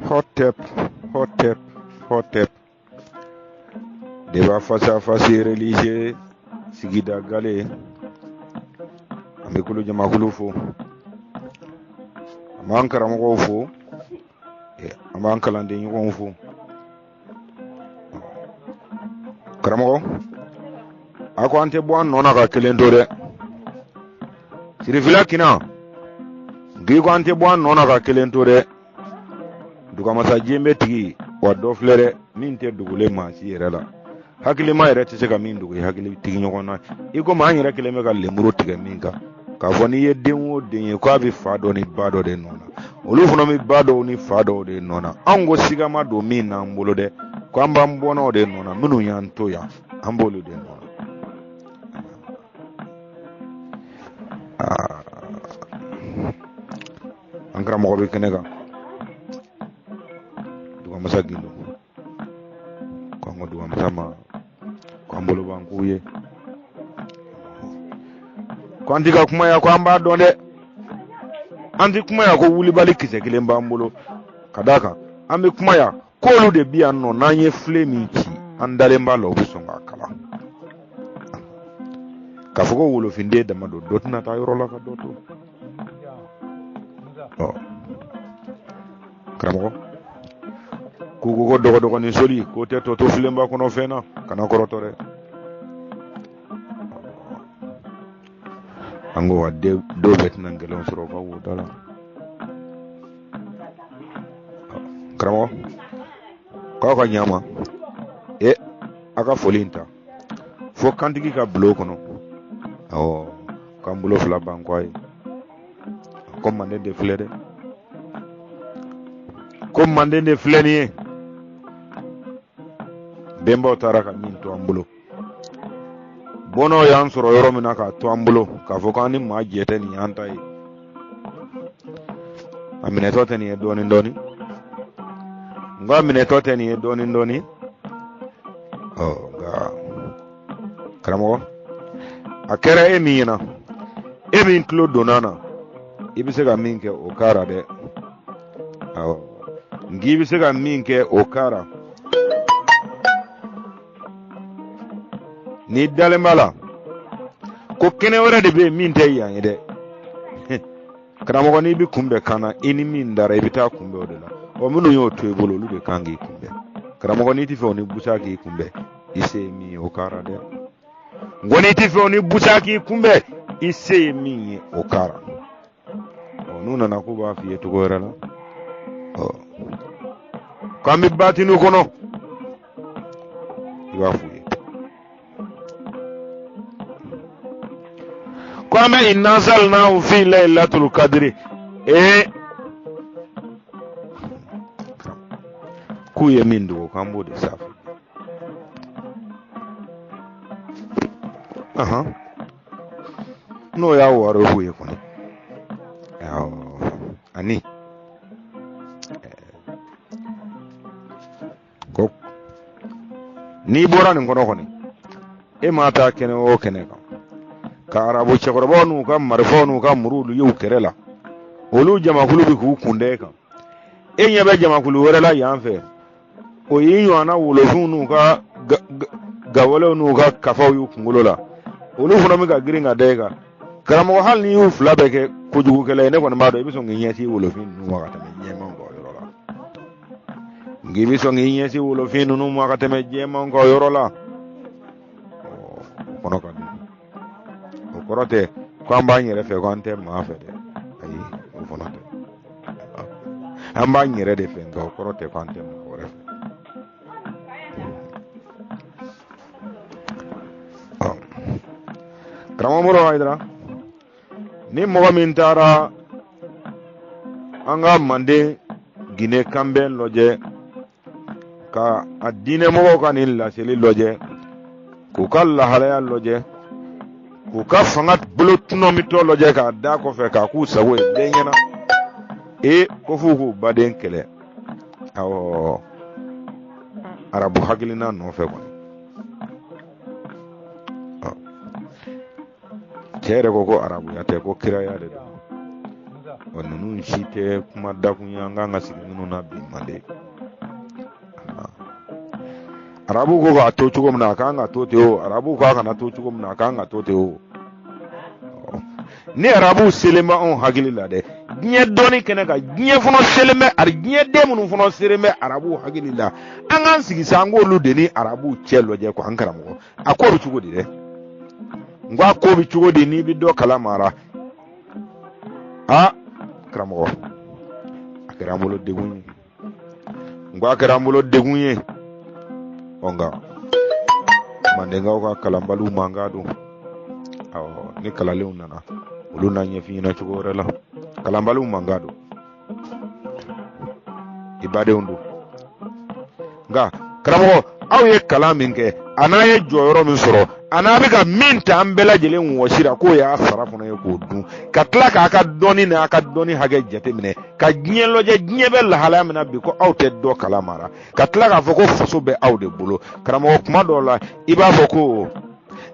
Hotep, Hotep, Hotep. Débat face à face religieux, sigida gale. An bɛ kulu jamakulu fo. An b'an karamɔgɔw fo. An b'an kalanden ɲɔgɔnw fo. Karamɔgɔ, a ko an tɛ bɔ an nɔ na ka kelen to dɛ. Sirifila kina, k'i ko an tɛ bɔ an nɔ na ka kelen to dɛ. Dugamasa jenbe tigi, wa dɔ filɛ dɛ, min tɛ dogolen maa si yɛrɛ la. Hakilima yɛrɛ tɛ se ka min dogo i hakili tigi ɲɔgɔn na. I komi an yɛrɛ kɛlen bɛ ka lemuru tigɛ min kan, k'a fɔ n'i ye den o den ye k'a bɛ fa dɔ ni ba dɔ de nɔ na, olu fana bɛ ba dɔw ni fa dɔw de nɔ na. Anw ko siga ma don min n'an bolo dɛ, ko an b'an bɔnnaw de nɔ na, minnu y'an to yan, an b'olu de nɔ na. An karamɔgɔ bɛ kɛnɛ kan, Dugamasa Gindo. Ko an ko Dugamasa ma ko an bolo b'an k'u ye, ko an ti ka kuma yan ko an b'a dɔn dɛ, an ti kuma yan ko wulibali kisɛ kelen b'an bolo, ka d'a kan an bɛ kuma yan k'olu de bi yan nɔ, n'an ye filen min ci an dalen b'a la u bɛ sɔn k'a kalan. K'a fɔ ko wolofinden dama don, dɔ tɛna taa yɔrɔ la ka dɔ to. Ɔ karamɔgɔ k'u ko ko dɔgɔdɔgɔnin soli k'o tɛ tɔ to filenba kɔnɔ fɛn na, kana kɔrɔtɔ dɛ. An ko wa dɔw bɛɛ tɛna gɛlɛnw sɔrɔ u ka woda la. Karamɔgɔ k'aw ka ɲa ma, e a ka foli in ta fo kantigi ka bulon kɔnɔ. Awɔ, k'an bolo fila ban ko a ye ko manden de filɛ dɛ, ko manden de filɛ nin ye, bɛnbaw taara ka min to an bolo, bɔnnaw y'an sɔrɔ yɔrɔ min na k'a to an bolo, k'a fɔ k'an ni maa jɛ tɛ nin y'an ta ye, a minɛtɔ tɛ nin ye dɔɔnin dɔɔnin, n ko a minɛtɔ tɛ nin ye dɔɔnin dɔɔnin. Ɔ nka karamɔgɔ, a kɛra e min ɲɛna, e min tulo donna na, i bɛ se ka min kɛ o kara dɛ. Awɔ, nk'i bɛ se ka min kɛ o kara. N'i dalen b'a la ko kɛnɛ wɛrɛ de bɛ yen min tɛ yan ye dɛ, karamɔgɔ, n'i bɛ kunbɛn kan na, i ni min dara i bɛ taa kunbɛn o de la. Ɔ minnu y'o to i bolo, olu de kan k'i kunbɛn. Karamɔgɔ, n'i tɛ fɛ o ni busa k'i kunbɛn, i se ye min ye o kara dɛ. N ko n'i tɛ fɛ o ni busa k'i kunbɛn, i se ye min ye o kara. Ɔ n'u nana k'u b'a f'i ye cogo wɛrɛ la, ɔ k'an bɛ batinu kɔnɔ, i b'a f'u ye ko an bɛ inna anzalnahu fi laylatul kadiri. Ee, k'u ye min dogo k'an b'o de safu. Ahan, n'o y'a wɔɔrɔ k'u ye kɔni. Awɔ, ani ko n'i bɔra nin kɔnɔ kɔni, e maa taa kɛnɛ o kɛnɛ kan ka arabu cɛkɔrɔbaw n'u ka marifaw n'u ka muruw ye u kɛrɛ la, olu jamakulu bɛ k'u kun da e kan, e ɲɛ bɛ jamakulu wɛrɛ la yan fɛ, o y'i ɲɔgɔnna wolofinw n'u ka gawalew n'u ka kafaw y'u kunkolo la, olu fana bɛ ka girin ka da e kan. Karamɔgɔ, hali n'i y'u fila bɛɛ kɛ kojugukɛla ye, ne kɔni b'a dɔn i bɛ sɔn k'i ɲɛsin wolofin ninnu ma ka tɛmɛ jɛmanw kan o yɔrɔ la. Nk'i bɛ sɔn k'i ɲɛsin wolofin ninnu ma ka tɛmɛ jɛmanw kan o yɔrɔ la. O kɔnɔ ka dun. O kɔrɔ tɛ ko an b'an yɛrɛ fɛ ko an tɛ maa fɛ dɛ, ayi, o fana tɛ. An b'an yɛrɛ de fɛ, nka o kɔrɔ tɛ ko an tɛ maa wɛrɛ fɛ. Karamɔgɔ Modibo Hayidara, ni mɔgɔ min taara an ka manden Gine kanbɛn lajɛ, ka a diinɛmɔgɔw ka nin laseli lajɛ, k'u ka lahalaya lajɛ, k'u ka fanga bolo tɔnɔmitɔ lajɛ k'a da kɔfɛ k'a k'u sago ye bɛɛ ɲɛna, ee, ko f'u k'u baden kɛlɛ. Awɔ, arabu hakilina nɔfɛ kɔni. Cɛ yɛrɛ ko ko arabuya tɛ, ko kiraya de don. Ɔ, ninnu si tɛ kuma dakun ye an kan ka sigi minnu na bi manden. Arabu ko k'a to cogo min na, a kan ka to ten o. Arabu ko a kana to cogo min na, a kan ka to ten o. Ni arabu selen bɛ anw hakili la dɛ, diɲɛ dɔnni kɛnɛ kan, diɲɛ fana selen bɛ ari, diɲɛ den minnu fana selen bɛ arabu hakili la, an k'an sigi sa, an k'olu de ni arabu cɛ lajɛ ko an karamɔgɔ, a ko bɛ cogo di dɛ? N ko a ko bɛ cogo di n'i bɛ dɔ kalama ra? Aa karamɔgɔ, a kɛra an bolo degun ye. N ko a kɛra an bolo degun ye. Ɔ, nka mandenkaw ka kalanbaliw mankan don. Awɔ, ni kalanlenw nana, olu n'a ɲɛf'i ɲɛna cogo wɛrɛ la. Kalanbaliw mankan don, i badenw don. Nka karamɔgɔ, aw ye kalan min kɛ, a n'a ye jɔyɔrɔ min sɔrɔ, a n'a bɛ ka min ta an bɛɛ lajɛlen wɔsi la, k'o y'a sara fana ye k'o dun, ka tila k'a ka dɔnni n'a ka dɔnni hakɛ jateminɛ, ka diɲɛ lajɛ, diɲɛ bɛ lahalaya min na bi, ko aw tɛ dɔ kalama ra, ka tila k'a fɔ ko faso bɛ aw de bolo. Karamɔgɔ, kuma dɔw la i b'a fɔ ko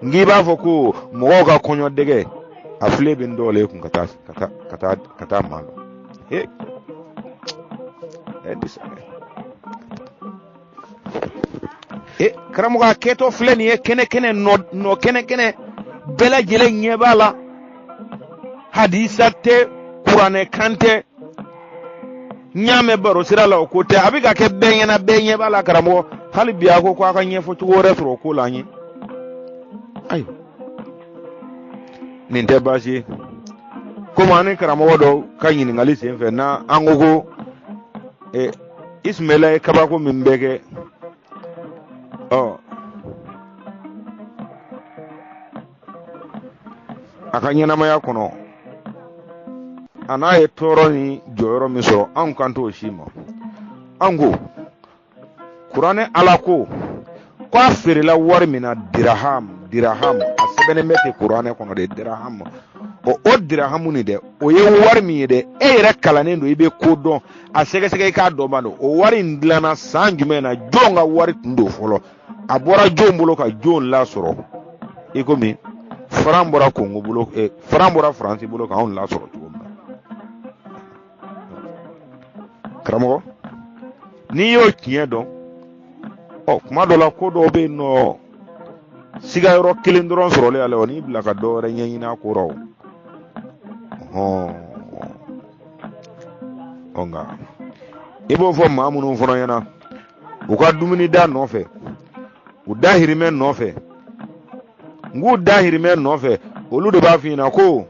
n k'i b'a fɔ ko mɔgɔw ka kɔɲɔdɛgɛ a filen bɛ n dɔw le kun ka taa ka taa ka taa ka taa maa dɔn. He e karamɔgɔ, a kɛtɔ filɛ nin ye kɛnɛ kɛnɛ, nɔ nɔ kɛnɛ kɛnɛ, bɛɛ lajɛlen ɲɛ b'a la. Hadisa tɛ, kuranɛ kan tɛ, n y'a mɛn baro sira la, o ko tɛ, a bɛ ka kɛ bɛɛ ɲɛna, bɛɛ ɲɛ b'a la. Karamɔgɔ, hali bi a ko ko a ka ɲɛfɔ cogo wɛrɛ sɔrɔ o ko la an ye. Ayiwa, nin tɛ baasi ye. Komi an ni karamɔgɔ dɔ ka ɲininkali senfɛ, na an ko ko Ismaila ye kabako min bɛɛ kɛ, ɔ, a ka ɲɛnamaya kɔnɔ, a n'a ye tɔɔrɔ ni jɔyɔrɔ min sɔrɔ, anw kan t'o si ma. An ko kuranɛ Ala ko ko a feerela wari min na, diraham, diraham, a sɛbɛnnen bɛ ten kuranɛ kɔnɔ de, diraham. O o dirahamu nin dɛ, o ye wari min ye dɛ, e yɛrɛ kalannen don, i bɛ ko dɔn, a sɛgɛsɛgɛ i k'a dɔn ba don. O wari in dilanna san jumɛn na? Jɔn ka wari tun don fɔlɔ? A bɔra jɔn bolo ka jɔn lasɔrɔ? I komi faran bɔra Kongo bolo, faran bɔra Faransi bolo k'anw lasɔrɔ cogo min na. Karamɔgɔ, n'i y'o tiɲɛ dɔn, ɔ, kuma dɔ la ko dɔw bɛ yen nɔ, siga yɔrɔ kelen dɔrɔn sɔrɔlen ale, o n'i bila ka dɔ wɛrɛ ɲɛɲini a ko rɔ o. Ɔ, nka i b'o fɔ maa minnu fana ɲɛna, u ka dumuni da nɔfɛ, u dahirimɛ nɔfɛ, n k'u dahirimɛ nɔfɛ, olu de b'a f'i ɲɛna ko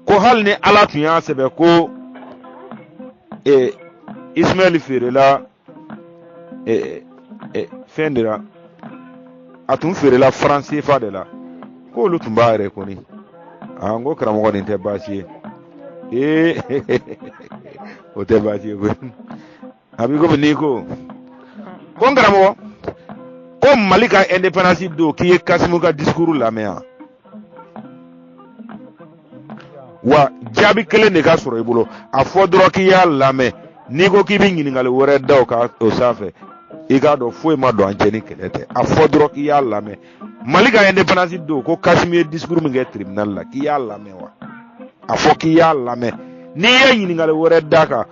ko hali ni Ala tun y'a sɛbɛn ko Ismaɛli feerela fɛn de la, a tun feerela faran sefa de la, k'olu tun b'a yɛrɛ kɔni. Aa, n ko karamɔgɔ, nin tɛ baasi ye. Ee, o tɛ baasi ye koyi. A b'i komi n'i ko ko n karamɔgɔ, ko Mali ka indépendance don, k'i ye Kasimu ka discours lamɛn yan wa? Jaabi kelen de ka sɔrɔ i bolo, a fɔ dɔrɔn k'i y'a lamɛn. N'i ko k'i bɛ ɲininkali wɛrɛ da o kan o sanfɛ, i k'a dɔn foyi ma don an cɛ ni kɛlɛ tɛ. A fɔ dɔrɔn k'i y'a lamɛn. Mali ka indépendance don, ko Kasimi ye discours min kɛ tribunal la, k'i y'a lamɛn wa? A fɔ k'i y'a lamɛn. N'i ye ɲininkali wɛrɛ d'a kan,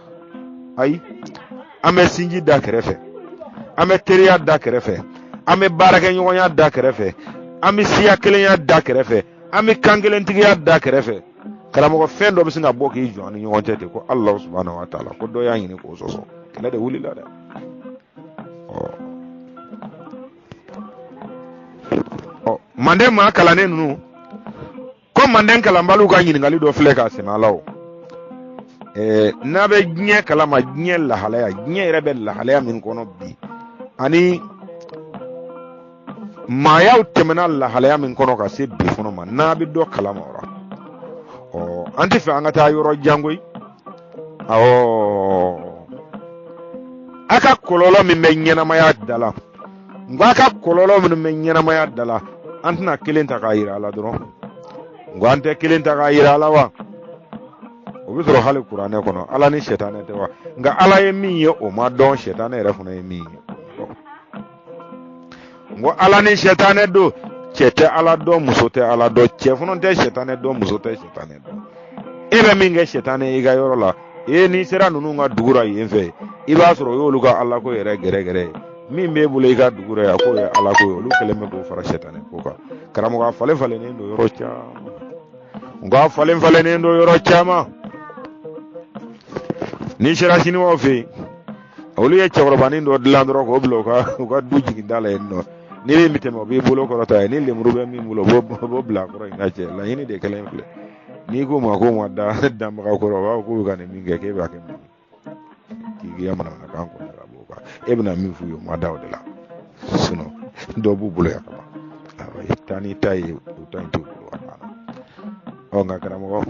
ayi, an bɛ sinji da kɛrɛfɛ, an bɛ teriya da kɛrɛfɛ, an bɛ baarakɛɲɔgɔnya da kɛrɛfɛ, an bɛ siya kelenya da kɛrɛfɛ, an bɛ kan kelentigiya da kɛrɛfɛ. Karamɔgɔ, fɛn dɔ bɛ sin ka bɔ k'i jɔ an ni ɲɔgɔn cɛ ten, ko Alahu subahana wa taala, ko dɔ y'a ɲini k'o sɔsɔ, kɛlɛ de wulila dɛ. Ɔ, manden maa kalannen ninnu ko manden kalanbaliw ka ɲininkali dɔ filɛ k'a sɛmɛ a la o. N'a bɛ diɲɛ kalama, diɲɛ lahalaya, diɲɛ yɛrɛ bɛ lahalaya min kɔnɔ bi, ani maayaw tɛmɛna lahalaya min kɔnɔ ka se bi fɔlɔ ma, n'a bɛ dɔ kalama o la, ɔ, an tɛ fɛ an ka taa yɔrɔ jan koyi. Awɔ, a ka kɔlɔlɔ min bɛ ɲɛnamaya da la, n ko a ka kɔlɔlɔ minnu bɛ ɲɛnamaya da la, an tɛna kelen ta k'a yira a la dɔrɔn. N ko an tɛ kelen ta k'a yira a la wa? O bɛ sɔrɔ hali kuranɛ kɔnɔ, Ala ni sɛtanɛ tɛ wa? Nka Ala ye min ye o ma dɔn, sɛtanɛ yɛrɛ fana ye min ye o ma dɔn. N ko Ala ni sɛtanɛ don, cɛ tɛ Ala dɔn, muso tɛ Ala dɔn, cɛ fana tɛ sɛtanɛ dɔn, muso tɛ sɛtanɛ dɔn. E bɛ min kɛ sɛtanɛ i ka yɔrɔ la, e n'i sera ninnu ka dugu ra yen fɛ, i b'a sɔrɔ o y'olu ka alako yɛrɛ gɛrɛgɛrɛ ye. Min b'e bolo i ka dugu ra yan k'o ye alako ye, olu kɛlen bɛ k'o fara sɛtanɛ ko kan. Karamɔgɔ, a falen falennen don yɔrɔ caman. Nka a falen falennen don yɔrɔ caman. N'i sera siniwaw fɛ yen, olu ye cɛkɔrɔbanin dɔ dilan dɔrɔn k'o bila u ka du jiginda la yen nɔ. Ni min bɛ tɛmɛ, o b'i bolo kɔrɔta yen. Ni lemuru bɛ min bolo, o b'o bila a kɔrɔ yen. Ka cɛ laɲini de kɛlen filɛ. N'i k'u ma k'u ma da danbaga kɔrɔ, u b'a fɔ k'u bɛ ka nin min kɛ, k'e b'a kɛ mun ye? K'i ka manamanakan kɔnɔ ka bɔ o kan, e bɛna min f'u ye, u ma da o de la. Sinon dɔ b'u bolo yan ka ban, taa n'i ta ye, u ta in t'u bolo, a banna. Ɔ nka karamɔgɔ,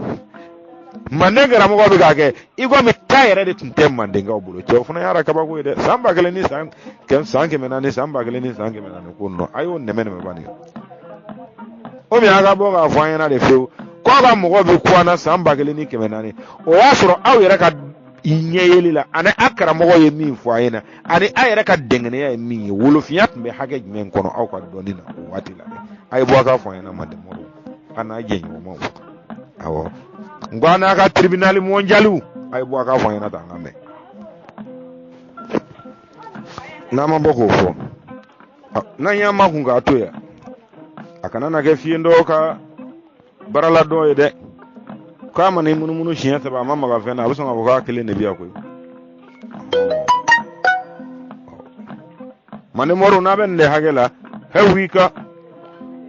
manden karamɔgɔ bɛ k'a kɛ i komi ta yɛrɛ de tun tɛ mandenkaw bolo. Cɛw fana y'a kabako ye dɛ. San 1000 ni san 400, san 1000 ni san 400 ko nɔ, a y'o nɛmɛ nɛmɛ bani. O min a ka bɔ k'a fɔ an ɲɛna de fewu k'aw ka mɔgɔ bɛ ku an na san 1400, o y'a sɔrɔ aw yɛrɛ ka ɲɛ yeli la, ani a karamɔgɔ ye min fɔ a ɲɛna, ani a yɛrɛ ka dɛngɛnɛya ye min ye, wolofinya tun bɛ hakɛ jumɛn kɔnɔ aw ka dɔnni na o waati la? A ye bɔ a ka fɔ an ɲɛna, manden moriw, a n'a jɛɲɔgɔnmaw. Awɔ, n ko a n'a ka tribunal mondialiw, a ye bɔ a ka fɔ an ɲɛna tan, an ka mɛn. N'an ma bɔ k'o fɔ, n'an y'an makun k'a to yan, a kana na kɛ fiyentɔ ka baaraladɔn ye dɛ. K'a mana i munumunu siɲɛ saba, a ma maga fɛn na, a bɛ sɔn k'a fɔ k'a kelen de bɛ yan koyi. Manden moriw, n'a bɛ nin de hakɛ la, he wika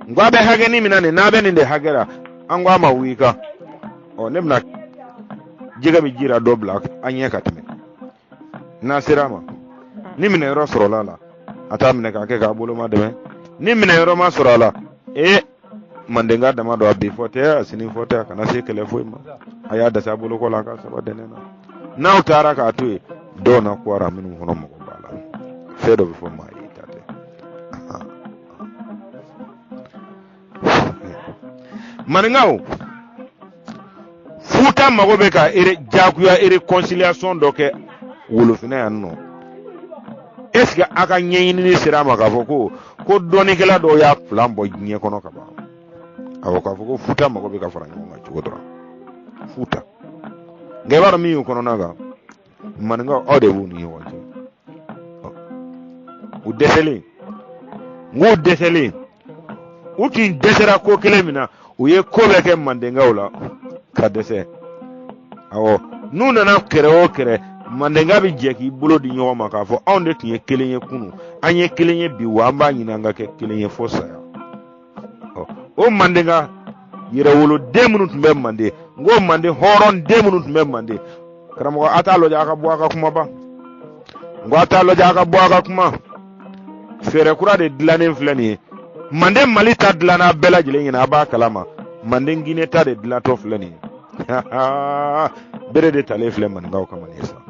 n ko a bɛ hakɛnin min na nin, n'a bɛ nin de hakɛ la, an ko a ma wika. Ɔ ne bɛna jɛgɛ bɛ ji la dɔ bila an ɲɛ ka tɛmɛ. N'a sera a ma, ni minɛyɔrɔ sɔrɔla a la, a t'a minɛ k'a kɛ k'a bolo ma dɛmɛ. Ni minɛyɔrɔ ma sɔrɔ a la, ee mandenka dama don, a bi fɔ tɛ, a sini fɔ tɛ, a kana se kɛlɛ foyi ma. A y'a dasa bolo kɔ la, a ka saba dɛnɛ na. N'aw taara k'a to yen, dɔw na kuwara minnu kɔnɔ mɔgɔ b'a la, fɛn dɔ bɛ fɔ maa ye ta tɛ. Maninkaw, Futa mago bɛ ka ere jagoya réconciliation dɔ kɛ Wolofinna yan nɔ. Est ce que a ka ɲɛɲinini sera a ma k'a fɔ ko dɔnnikɛla dɔw y'a plan bɔ diɲɛ kɔnɔ ka ban? Awɔ, k'a fɔ ko Futa mago bɛ ka fara ɲɔgɔn kan cogo dɔ la Futa. Nka i b'a dɔn min y'u kɔnɔna kan, maninkaw, aw de b'u ni ɲɔgɔn cɛ. U dɛsɛlen, n k'u dɛsɛlen, u tun dɛsɛra ko kelen min na, u ye ko bɛɛ kɛ mandenkaw la ka dɛsɛ. Awɔ, n'u nana kɛrɛ o kɛrɛ, mandenka bɛ jɛ k'i bolo di ɲɔgɔn ma k'a fɔ anw de tun ye kelen ye kunun, an ye kelen ye bi, wa an b'a ɲini an ka kɛ kelen ye fo saya. O mandenka yɛrɛwoloden minnu tun bɛ manden, n ko manden hɔrɔnden minnu tun bɛ manden, karamɔgɔ, a t'a lajɛ a ka bɔ a ka kuma ba. N ko a t'a lajɛ a ka bɔ a ka kuma. Fɛɛrɛ kura de dilannen filɛ nin ye. Manden Mali ta dilanna bɛɛ lajɛlen ɲɛna, a b'a kalama. Manden Gine ta de dilantɔ filɛ nin ye. Bere de talen filɛ maninkaw kama nin ye sisan.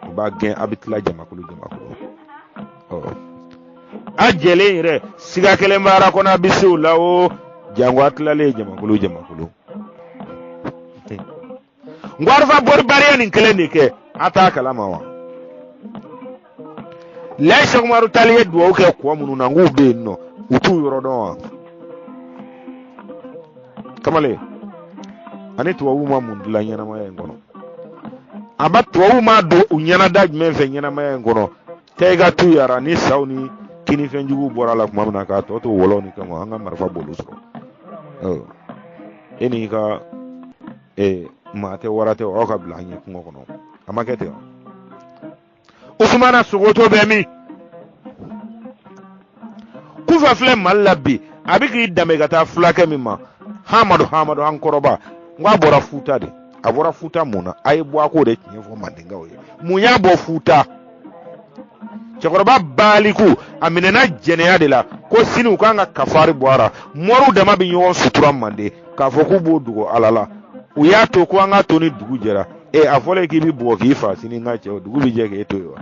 U b'a gɛn, a bɛ tila jamakulu jamakulu. Ɔ a jɛlen yɛrɛ, siga kelen baara kɔnɔ, a bɛ se o la o jango a tilalen jamakulu jamakulu. N ko Alifa Bɔribari ye nin kelen de kɛ, a t'a kalama wa? Layi Sɛkumaru Tali ye dugawu kɛ kɔ minnu na, n k'u bɛ yen nɔ, u t'u yɔrɔ dɔn wa? Kamalen, ani tubabuw ma mun dilan ɲɛnamaya in kɔnɔ? A ma tubabuw ma don u ɲɛnada jumɛn fɛ ɲɛnamaya in kɔnɔ? Taa i ka tu yara ni saw ni kinifɛnjuguw bɔra a la tuma min na, k'a tɔ to wɔlɔw ni fɛnw, an ka marifa b'olu sɔrɔ. E n'i ka maa tɛ wara tɛ, aw ka bila an ɲɛ kungo kɔnɔ. A ma kɛ ten wa? Usumana Sogoto bɛ min? Kufa filɛ Mali la bi, a bɛ k'i danbe ka taa fulakɛ min ma, Hamadu Hamadu an kɔrɔba, n k'a bɔra Futa de. A bɔra Futa mun na? A ye bɔ a k'o de tiɲɛ fɔ mandenkaw ye. Mun y'a bɔ Futa? Cɛkɔrɔba baliku, a minɛna jɛnɛya de la ko sini u kan ka kafari bɔ a ra. Moriw dama bɛ ɲɔgɔn sutura manden k'a fɔ k'u b'o dogo Ala la. U y'a to ko an k'a to ni dugu jɛra. E a fɔlen k'i bɛ bugɔ k'i fa sini, n ka cɛ, dugu bɛ jɛ k'e to yen wa?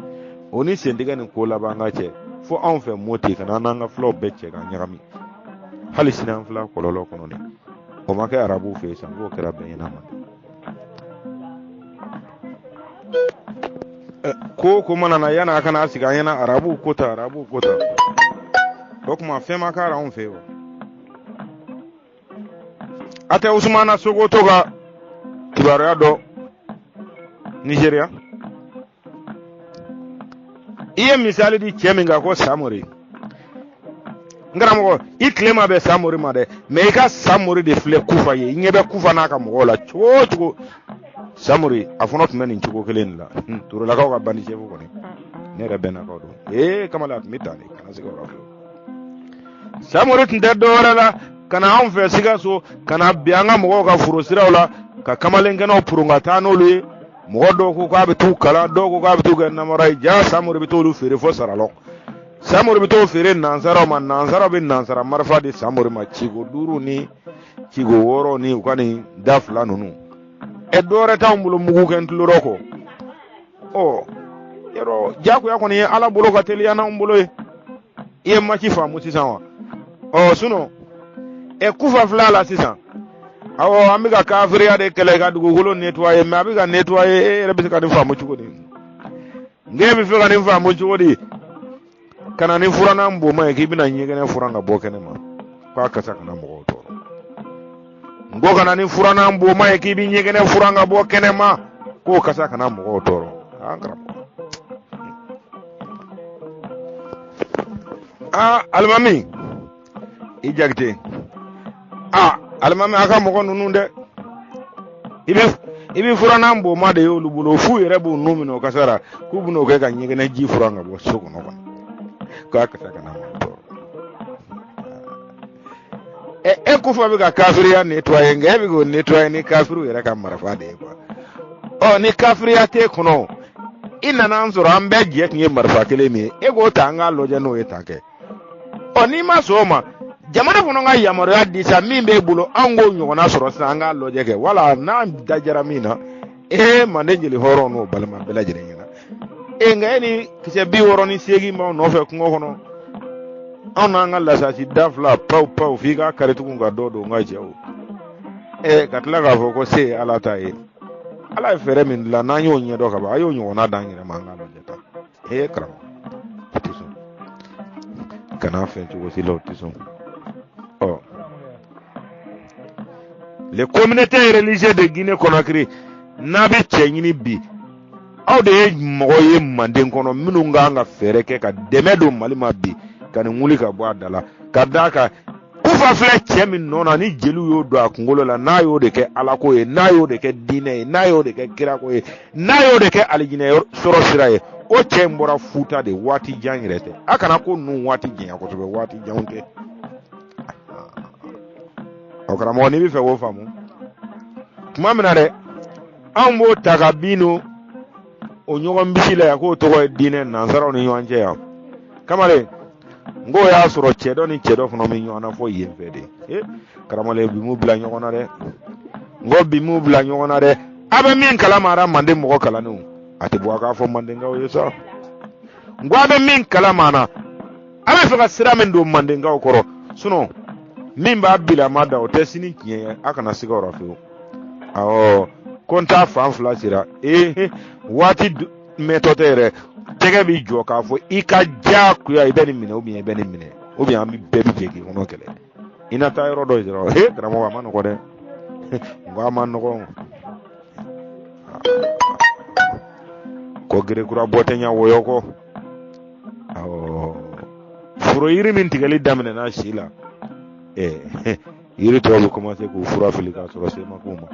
O ni sentigɛ ni ko laban, n ka cɛ, fo anw fɛ Moti ka na an n'an ka fulaw bɛɛ cɛ k'an ɲagami. Hali sini an fila kɔlɔlɔ kɔnɔ nin, o ma kɛ arabuw fɛ yen sa, k'o kɛra bɛɛ ɲɛna ma. Ko ko mana na, yanni a kana sigi an ɲɛna, arabuw ko ta, arabuw ko ta, o tuma fɛn ma k'ara anw fɛ yen wa? A tɛ Usumana Sogoto ka kibaruya dɔn Nizeriya i ye misali di cɛ min kan ko Samori n karamɔgɔ i tile ma bɛn Samori ma dɛ mɛ i ka Samori de filɛ Kufa ye i ɲɛ bɛ Kufa n'a ka mɔgɔw la cogo o cogo Samori a fana tun bɛ nin cogo kelen de la Turelakaw ka bandi chef kɔni ne yɛrɛ bɛnnakaw don ee kamalen a tun bɛ tan de kana se ka yɔrɔ fiyewu Samori tun tɛ dɔwɛrɛ la ka na anw fɛ Sikaso ka na bin an ka mɔgɔw ka foro siraw la ka kamalenkɛnɛw poron ka taa n'olu ye mɔgɔ dɔw ko k'a bɛ t'u kalan dɔw ko k'a bɛ t'u kɛ namara ye jaa Samori bɛ t'olu feere fo Saralɔn Samori bɛ t'o feere nansaraw ma nansaraw bɛ nansara marifa di Samori ma ciko 5 ni ciko 6 ni u ka nin da fila ninnu ɛ dɔwɛrɛ t'anw bolo mugu kɛ n tulo rɔ kɔ ɔ yɔrɔ jagoya kɔni ye ala bolo ka teliya n'anw bolo ye i ye masi faamu sisan wa ɔ sinɔn ɛ kufa filɛ a la sisan awɔ an bɛ ka kafiriya de kɛlɛ ka dugukolo nettoyer mɛ a bɛ ka nettoyer e yɛrɛ bɛ se ka nin faamu cogo di n k'e bɛ fɛ ka nin faamu cogo di ka na ni furannan boma ye k'i bɛna ɲɛgɛnɛ furan ka bɔ kɛnɛ ma k'a kasa kana mɔgɔw tɔɔrɔ n ko ka na ni furannan boma ye k'i bɛ ɲɛgɛnɛ furan ka bɔ kɛnɛ ma k'o kasa kana mɔgɔw tɔɔrɔ an karamɔgɔ aa alimami i jakite aa alimami a ka mɔgɔ ninnu dɛ i bɛ furannan boma de y'olu bolo f'u yɛrɛ b'u nun minɛ o kasa la k'u bɛn'o kɛ ka ɲɛgɛnɛ ji furan ka bɔ so kɔnɔ kɔnɔ k'a kasa kana mɔgɔ tɔɔrɔ ɛ e kufa bɛ ka kafiriya nettoyer nka e bɛ k'o nettoyer ni kafiriw yɛrɛ ka marifa de ye kuwa ɔ ni kafiriya t'e kɔnɔ i nana an sɔrɔ an bɛɛ jɛ tun ye marifa kelen min ye e k'o ta an k'a lajɛ n'o ye tan kɛ ɔ n'i ma sɔn o ma jamana kɔnɔ ka yamaruya di sa min b'e bolo an k'o ɲɔgɔnna sɔrɔ sisan an k'a lajɛ kɛ wala n'a dajara min na ee manden jeli hɔrɔn n'o balima bɛɛ lajɛlen ɲɛna e nka e ni kisɛ 68 b'anw nɔfɛ kungo kɔnɔ anw n'an ka lasasi da fila paw paw f'i k'a kari tugun ka dɔ don n ka cɛw ɛ ka tila k'a fɔ ko se ye ala ta ye ala ye fɛɛrɛ min dilan n'an y'o ɲɛdɔn ka ban a y'o ɲɔgɔnna d'an yɛrɛ ma an k'a lajɛ tan ee karamɔgɔ o tɛ sɔn kana fɛn cogo si la o tɛ sɔn ɔ les communautés religieuses de Guinée Conakry n'a bɛ cɛ ɲini bi aw de ye mɔgɔ ye manden kɔnɔ minnu ka kan ka fɛɛrɛ kɛ ka dɛmɛ don mali ma bi ka nin wuli ka bɔ a da la ka d'a kan kufa filɛ cɛ min nɔ na ni jeliw y'o don a kunkolo la n'a y'o de kɛ alako ye n'a y'o de kɛ diinɛ ye n'a y'o de kɛ kirako ye n'a y'o de kɛ alijinɛ sɔrɔ sira ye o cɛ in bɔra futa de waati jan yɛrɛ tɛ a kana ko ninnu waati janya kosɛbɛ waati janw tɛ ɔ karamɔgɔ n'i bɛ fɛ k'o faamu tuma min na dɛ anw b'o ta ka bin don o ɲɔgɔn bisi la yan k'o tɔgɔ ye diinɛ nansaraw ni ɲɔgɔn cɛ yan kamalen n k'o y'a sɔrɔ cɛ dɔ ni cɛ dɔ fana bɛ ɲɔgɔn na fo yen fɛ de e karamɔgɔ bi m'u bila ɲɔgɔn na dɛ n ko bi m'u bila ɲɔgɔn na dɛ a bɛ min kalama ara manden mɔgɔ kalannenw a tɛ bɔ a k'a fɔ mandenkaw ye sa n ko a bɛ min kalama na a bɛ fɛ ka sira min don mandenkaw kɔrɔ sinɔn min b'a bilama da o tɛ sini tiɲɛ ye a kana siga o la fiyewu awɔ ko n t'a fan fila sira ee waati mɛtɔ tɛ yɛrɛ tɛgɛ bɛ jɔ k'a fɔ i ka diyagoya i bɛ nin minɛ ubiyɛn i bɛ nin minɛ ubiyɛn an bɛ bɛɛ bɛ jɛ k'i kɔnɔ kɛlɛ i na taa yɔrɔ dɔ dɔrɔn he karamɔgɔ a ma nɔgɔ dɛ n ko a ma nɔgɔ ko gerekura bɔ tɛ ɲa wɔyɔ kɔ awɔ foro yiri min tigɛli daminɛna si la ɛɛ yiri tɔw bɛ commencer k'u fura fili k'a sɔrɔ se ma k'u ma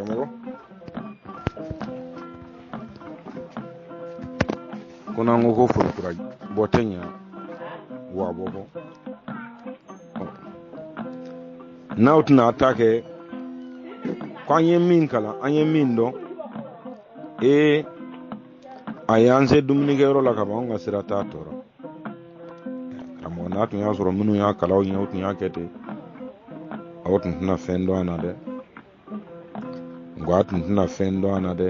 karamɔgɔ ko n'an ko ko forokura bɔ tɛ ɲa wa bɔ bɔ n'aw tɛna a ta kɛ ko an ye min kalan an ye min dɔn ee a y'an se dumunikɛyɔrɔ la ka ban anw ka sira t'a tɔɔrɔ karamɔgɔ n'a tun y'a sɔrɔ minnu y'a kalan aw ɲɛ o tun y'a kɛ ten aw tun tɛna fɛn dɔn a na dɛ nka a tun tɛna fɛn dɔn a na dɛ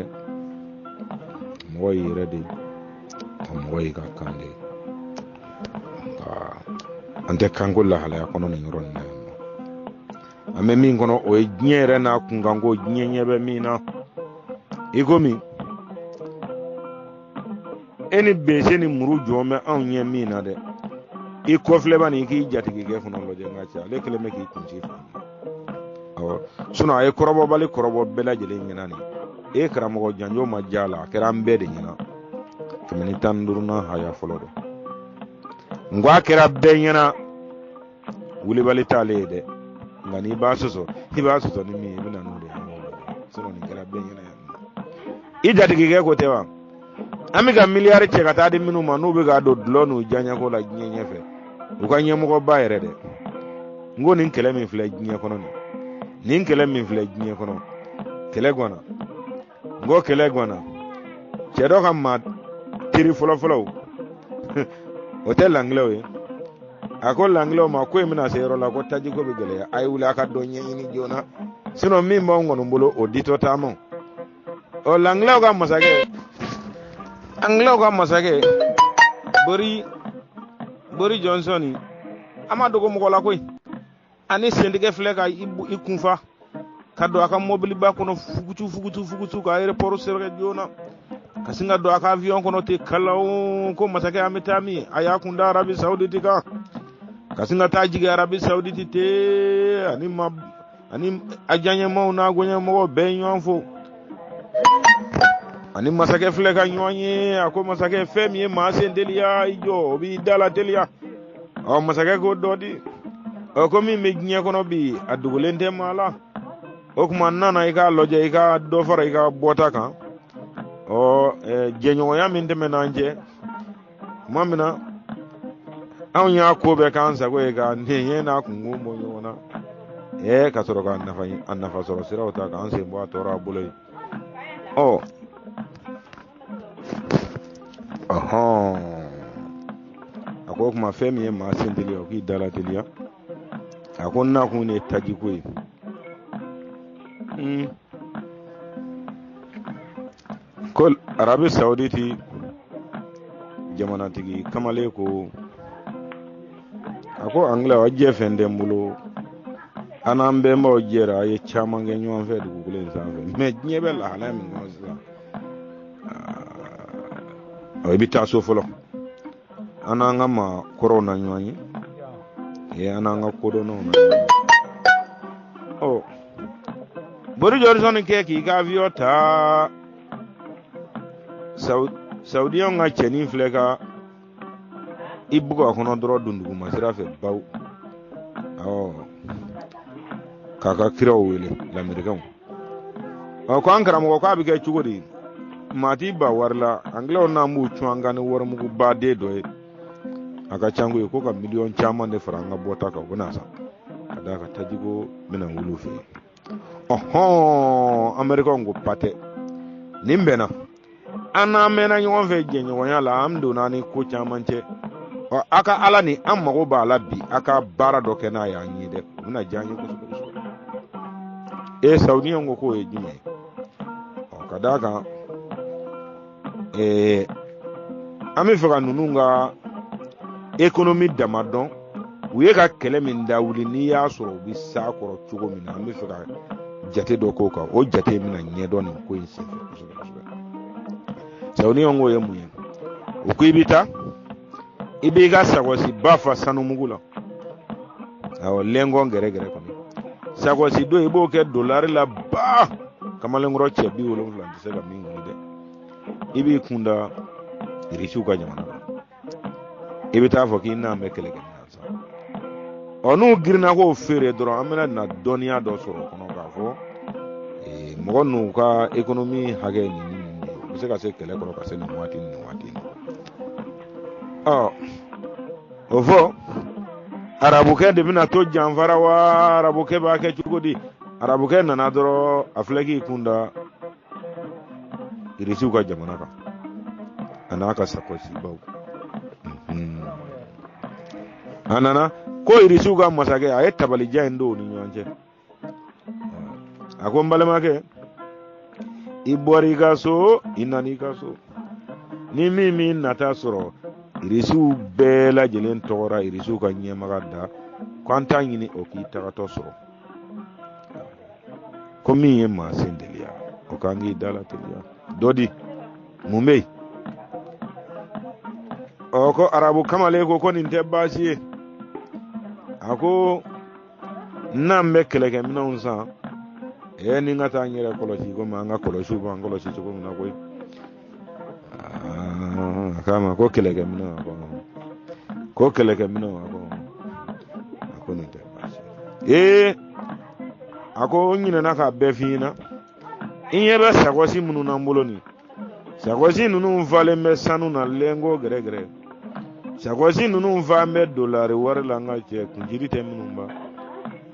mɔgɔ y'i yɛrɛ de ka mɔgɔ y'i ka kan de nka an tɛ kanko lahalaya kɔnɔ nin yɔrɔ nin na yan nɔ an bɛ min kɔnɔ o ye diɲɛ yɛrɛ n'a kunkanko diɲɛ ɲɛ bɛ min na i komi e ni bese ni muru jɔn bɛ anw ɲɛ min na dɛ i kɔfilɛba nin i k'i jatigikɛ fana lajɛ n ka cɛ ale kɛlen bɛ k'i kunsi fan. Awɔ, sinon a ye kɔrɔbɔbali kɔrɔbɔ bɛɛ lajɛlen ɲɛna nin. E karamɔgɔ janjo ma diya a la, a kɛra an bɛɛ de ɲɛna. 115nan haya fɔlɔ don. N ko a kɛra bɛɛ ɲɛna, wulibali t'ale ye dɛ. Nka n'i b'a sɔsɔ, i b'a sɔsɔ ni min ye, i bɛ na n'o de ye, an b'o lajɛ. Sinon nin kɛra bɛɛ ɲɛna yan. I jatigikɛ ko tɛ wa? An bɛ ka miliyari cɛ ka taa di minnu ma, n'u bɛ k'a don dulɔ n'u diyaɲɛko la diɲɛ ɲɛfɛ, u ka ɲɛmɔgɔba yɛrɛ dɛ. N ko nin kɛlɛ min filɛ diɲɛ kɔnɔ nin, nin kɛlɛ min filɛ diɲɛ kɔnɔ, kɛlɛ ganna. N ko kɛlɛ ganna. Cɛ dɔ ka maa teri fɔlɔfɔlɔw, o tɛ langilɛw ye. A ko langilɛw ma ko in bɛna se yɔrɔ la ko tajiko bɛ gɛlɛya, a ye wuli a ka dɔ ɲɛɲini joona, sinon min b'anw kɔni bolo o ditɔ taama. Ɔ, langilɛw ka masakɛ, angilɛw ka masakɛ Boris Johnson, a ma dogo mɔgɔ la koyi. Ani sentigɛ filɛ ka i kunfa ka don a ka mɔbiliba kɔnɔ fugutu fugutu fugutu ka aéroport sɛrɛkɛ joona, ka sin ka don a ka avion kɔnɔ ten kalaw ko masakɛ an bɛ taa min, a y'a kun da Arabi Saoudite kan, ka sin ka taa jigin Arabi Saoudite ten, ani ma ani a diyaɲɛmaaw n'a goɲɛmɔgɔw bɛɛ ye ɲɔgɔn fo. Ani masakɛ filɛ ka ɲɔgɔn ye, a ko masakɛ fɛn min ye maa sen teliya, i jɔ o b'i da la teliya. Ɔ, masakɛ ko dɔ di. Ɔ, ko min bɛ diɲɛ kɔnɔ bi, a dogolen tɛ maa la. O tuma n nana i k'a lajɛ, i ka dɔ fara i ka bɔta kan. Ɔ, jɛɲɔgɔnya min tɛmɛna an cɛ tuma min na, anw y'a ko bɛɛ k'an sago ye, ka nɛɲɛ n'a kungo bɔ ɲɔgɔn na, ka sɔrɔ ka a nafa sɔrɔ siraw ta k'an sen bɔ a tɔɔrɔ a bolo ye. Ɔ, ɔhɔn, a ko o tuma fɛn min ye maa sen teliya, o k'i dala teliya. A ko n nakun de ye tajiko ye. Ko Arabi Saoudite jamanatigi kamalen ko, a ko angilɛ aw jɛ fɛn tɛ n bolo, an n'an bɛnbaw jɛra, a ye caman kɛ ɲɔgɔn fɛ dugukolo in sanfɛ, mɛ diɲɛ bɛ lahalaya min kɔnɔ sisan, i bɛ taa so fɔlɔ, an n'an ka maa kɔrɔw na ɲɔgɔn ye, an n'an ka kodɔnnaw na ɲɔgɔn ye. Ɔ, Boris Johnson kɛ k'i ka avion ta, Saoudiyɛnw ka cɛnin filɛ ka i bugɔ a kɔnɔ dɔrɔn dunduguma sira fɛ baw. Awɔ, k'a ka kiraw wele lamerikɛnw. Ɔ, ko an karamɔgɔ k'a bɛ kɛ cogo di? Maa t'i ba wari la, angilɛw n'an b'u cun an kan ni warimugu baden dɔ ye. A ka ca koyi, ko ka miliyɔn caman de fara an ka bɔta kan, u bɛna san ka d'a kan tajiko bɛna wuli u fɛ yen. Ɔhɔn, amerikɛnw ko patɛ, nin bɛnna an n'an mɛnna ɲɔgɔn fɛ jɛɲɔgɔnya la, an donna ni ko caman cɛ. Ɔ, a ka ala ni an mago b'a la bi, a ka baara dɔ kɛ n'a y'an ye dɛ, o bɛna diya an ye kosɛbɛ kosɛbɛ. E, saudiyɛnw ko k'o ye jumɛn ye? Ɔ, ka d'a kan an bɛ fɛ ka ninnu ka ekonomi dama dɔn, u ye ka kɛlɛ min da wuli, n'i y'a sɔrɔ u bɛ s'a kɔrɔ cogo min na, an bɛ fɛ ka jate dɔ k'o kan, o jate bɛna ɲɛdɔn nin ko in senfɛ kosɛbɛ kosɛbɛ. Saudiyɛnw k'o ye mun ye? U ko i bɛ taa, i b'i ka sakɔsiba fa sanumugu la, awɔ, lɛnkɔn gɛrɛgɛrɛ kɔni, sakɔsi don i b'o kɛ dolari la ba, kamalenkɔrɔ cɛ 70 tɛ se ka min wuli dɛ. I b'i kun da irisiw ka jamana kan, i bɛ taa fɔ k'i n'an bɛ kɛlɛ kɛ ɲɔgɔn san. Ɔ, n'u girinna k'o feere dɔrɔn, an bɛna na dɔnniya dɔ sɔrɔ o kɔnɔ k'a fɔ mɔgɔ n'u ka ekonomi hakɛ nin ni nin de ye, u bɛ se ka se kɛlɛ kɔrɔ ka se nin waati ni nin waati in. Ɔ, o fɔ arabukɛ de bɛna to janfara wa? Arabukɛ b'a kɛ cogo di? Arabukɛ nana dɔrɔn, a filɛ k'i kun da irisiw ka jamana kan, a n'a ka sakɔsibaw. A nana ko irisiw ka masakɛ, a ye tabalijan in don u ni ɲɔgɔn cɛ. A ko n balimakɛ, i bɔra i ka so, i nana i ka so, ni min min nata sɔrɔ irisiw bɛɛ lajɛlen tɔgɔra, irisiw ka ɲɛmaga da ko an t'a ɲini o k'i tagatɔ sɔrɔ, ko min ye maa sen teliya, o kan k'i da la teliya. Dɔ di, mun bɛ yen? Ɔ, ko arabu kamalen ko nin tɛ baasi ye. A ko N'an bɛ kɛlɛkɛminɛnw san, ee ni n ka taa n yɛrɛ kɔlɔsi komi an ka kɔlɔsiw b'an kɔlɔsi cogo min na koyi. A k'a ma ko kɛlɛkɛminɛnw, a ko ko kɛlɛkɛminɛnw, a ko nin tɛ baasi ye. Ee a ko n ɲinɛna k'a bɛɛ f'i ɲɛna, i ɲɛ bɛ sakɔsi minnu na n bolo nin, sakɔsi ninnu falen bɛ sanu na lenko gɛrɛgɛrɛ, sakɔsi ninnu falen bɛ dolari wari la n ka cɛ, kunjiri tɛ minnu ban.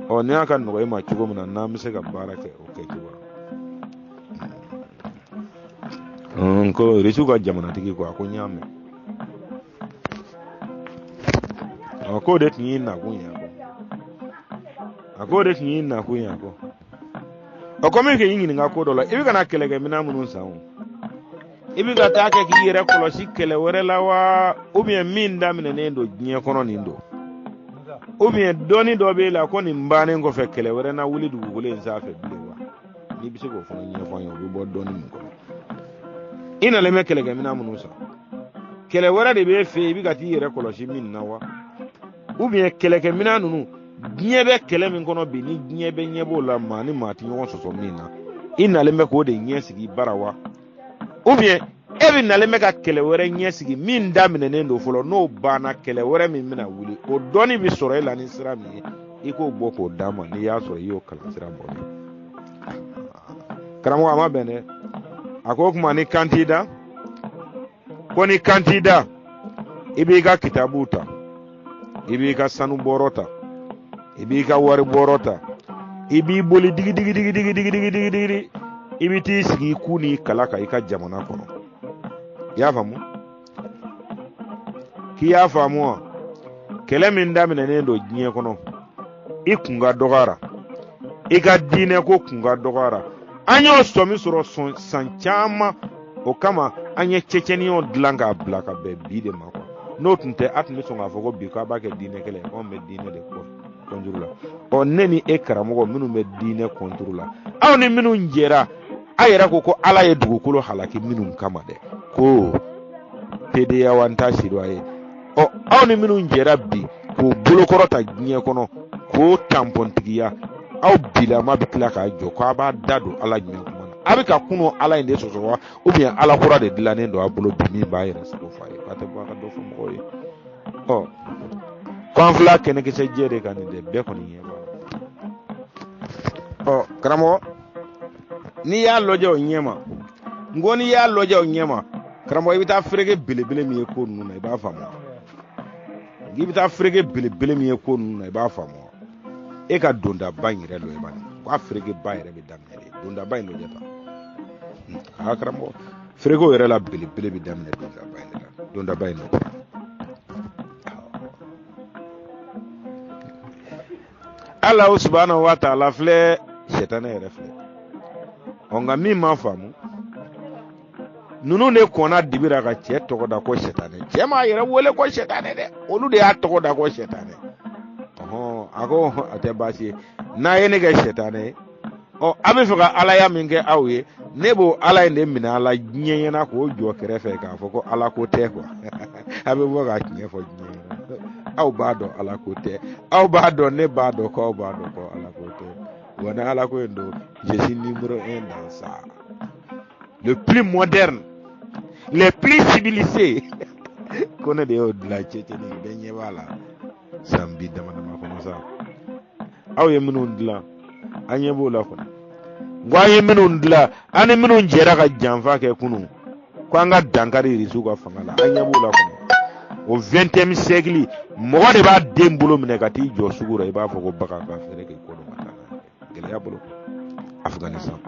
Ɔ ni y'a ka nɔgɔ i ma cogo min na, n'an bɛ se ka baara kɛ o kɛcogo la. Ko Irisiw ka jamanatigi ko, a ko n y'a mɛn. Ɔ k'o de tun y'i nakun ye, a ko a k'o de tun y'i nakun ye, a ko ɔ komi k'i ɲininka ko dɔ la, i bɛ ka na kɛlɛkɛminɛn minnu san o, i bɛ ka taa kɛ k'i yɛrɛ kɔlɔsi kɛlɛ wɛrɛ la wa, ou bien min daminɛnen don diɲɛ kɔnɔ nin don, ou bien dɔnni dɔ b'e la ko nin bannen kɔfɛ kɛlɛ wɛrɛ na wuli dugukolo in sanfɛ bilen wa? N'i bɛ se k'o fana ɲɛfɔ an ye, o bɛ bɔ dɔnni min kɔnɔ. I nalen bɛ kɛlɛkɛminɛn minnu san, kɛlɛ wɛrɛ de b'e fɛ yen i bɛ ka t'i yɛrɛ kɔlɔsi min na wa, ou bien kɛlɛkɛminɛn ninnu, diɲɛ bɛ kɛlɛ min kɔnɔ bi, ni diɲɛ bɛ ɲɛ b'o la, maa ni maa tɛ ɲɔgɔn sɔsɔ min na, i nalen bɛ k'o de ɲɛsigi i bara wa, ou bien e bɛ nalen bɛ ka kɛlɛ wɛrɛ ɲɛsigi min daminɛnen don fɔlɔ, n'o banna kɛlɛ wɛrɛ min bɛna wuli, o dɔnni bɛ sɔrɔ e la ni sira min ye, i k'o bɔ k'o d'an ma, n'i y'a sɔrɔ i y'o kalan sira bɔ. Karamɔgɔ, a ma bɛn dɛ. A ko o tuma ni kan t'i da, ko ni kan t'i da, i b'i ka kitabuw ta, i b'i ka sanu bɔrɔ ta, i b'i ka wari bɔrɔ ta, i b'i boli digi digi digi digi digi digi digi digi, i bɛ t'i sigi i ku n'i kala kan i ka jamana kɔnɔ. I y'a faamu? K'i y'a faamu wa? Kɛlɛ min daminɛnen don diɲɛ kɔnɔ, i kun ka dɔgɔ a ra, i ka diinɛ ko kun ka dɔgɔ a ra, an y'o sɔmi sɔrɔ san caman, o kama an ye cɛcɛniyaw dilan k'a bila ka bɛn bi de ma kuwa. N'o tun tɛ, a tun bɛ sɔn k'a fɔ ko bi k'a b'a kɛ diinɛ kɛlɛ ye, anw bɛ diinɛ de kɔ kɔnturu la. Ɔ ne ni e karamɔgɔ minnu bɛ diinɛ kɔnturu la, aw ni minnu jɛra, a yɛrɛ ko ko Ala ye dugukolo halaki minnu kama dɛ, ko PDA wa n t'a si dɔn a ye. Ɔ aw ni minnu jɛra bi k'o bolokɔrɔta diɲɛ kɔnɔ, k'o tanpɔntigiya, aw bilama bɛ tila k'a jɔ ko a b'a da don Ala jumɛn kuma na? A bɛ ka kunun Ala in de sɔsɔ wa, ou bien Ala kura de dilannen don a bolo bi min b'a yɛrɛ sago fɔ a ye k'a tɛ bɔ a ka dɔ fɔ mɔgɔw ye? Ɔ ko an fila kɛnɛkisɛ jɛ de ka nin dɛ, bɛɛ kɔni ɲɛ b'a la. Ɔ karamɔgɔ, n'i y'a lajɛ o ɲɛ ma, n ko n'i y'a lajɛ o ɲɛ ma, karamɔgɔ, i bɛ taa fereke belebele min ye ko ninnu na, i b'a faamu. I bɛ taa fereke belebele min ye ko ninnu na, i b'a faamu. E ka dondaba in yɛrɛ lɔ i bani, ko a ferekeba yɛrɛ bɛ daminɛ de dondaba in lajɛ tan. Aa karamɔgɔ, ferekew yɛrɛ la belebele bɛ daminɛ dondaba in de la, dondaba in lajɛ. Ala subahana wa taala filɛ, sɛtanɛ yɛrɛ filɛ. Ɔ nka min ma faamu, ninnu de kɔnna dibi ra ka cɛ tɔgɔ da ko sɛtanɛ. Cɛ m'a yɛrɛ wele ko sɛtanɛ dɛ, olu de y'a tɔgɔ da ko sɛtanɛ. Ɔhɔn, a ko a tɛ baasi ye, n'a ye ne kɛ sɛtanɛ ye, ɔ a bɛ fɛ ka alaya min kɛ aw ye, ne b'o ala in de minɛ a la diɲɛ ɲɛna k'o jɔ kɛrɛfɛ k'a fɔ ko ala ko tɛ kuwa. A bɛ bɔ k'a tiɲɛ fɔ diɲɛ ɲɛna. Aw b'a dɔn ala ko tɛ, aw b'a dɔn, ne b'a dɔn ko aw b'a dɔn ko ala ko tɛ. Wa ni ala ko in don, je suis numéro un dans ça, le plus moderne, le plus civilisé, ko ne de y'o dilan. Cɛcɛni bɛɛ ɲɛ b'a la san bi dama dama kɔnɔ sa, aw ye minnu dilan, an ɲɛ b'o la kɔni. N ko an ye minnu dilan, an ni minnu jɛra ka janfa kɛ kunun ko an ka dankari irisiw ka fanga la, an ɲɛ b'o la kɔni. O vingtième siècle, mɔgɔ de b'a den bolo minɛ ka t'i jɔ sugu la, i b'a fɔ ko bagan, ka feere k'i kɔ don ka taa n'a ye gɛlɛya bolo Afganistan.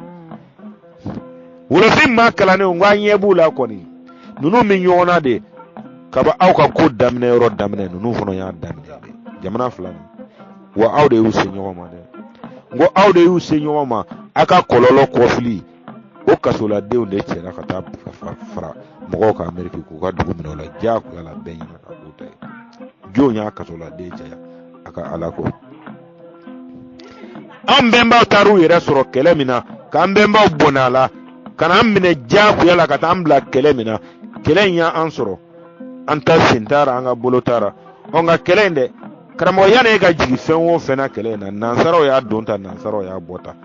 Wolofin maa kalannenw, ko an ɲɛ b'u la kɔni, ninnu bɛ ɲɔgɔn na de kaba aw ka ko daminɛ yɔrɔ daminɛ, ninnu fana y'a daminɛ de jamana fila nin. Wa aw de y'u se ɲɔgɔn ma dɛ, n ko aw de y'u se ɲɔgɔn ma. A ka kɔlɔlɔ kɔfili, o kasoladenw de cɛra ka taa fara mɔgɔw kan Ameriki k'u ka dugu minɛ o la diyagoya la, bɛɛ ɲɛna ka k'u ta ye. Jɔn y'a kasoladen caya a ka ala ko? An bɛnbaw taar'u yɛrɛ sɔrɔ kɛlɛ min na, k'an bɛnbaw bɔnɛ a la, ka n'an minɛ diyagoya la ka taa an bila kɛlɛ min na, kɛlɛ in y'an sɔrɔ, an ta sen taara, an ka bolo taara. Ɔ nka kɛlɛ in dɛ, Karamɔgɔ, yanni e ka jigin fɛn o fɛn na kɛlɛ in na, nansaraw y'a don ta, nansaraw y'a bɔ ta.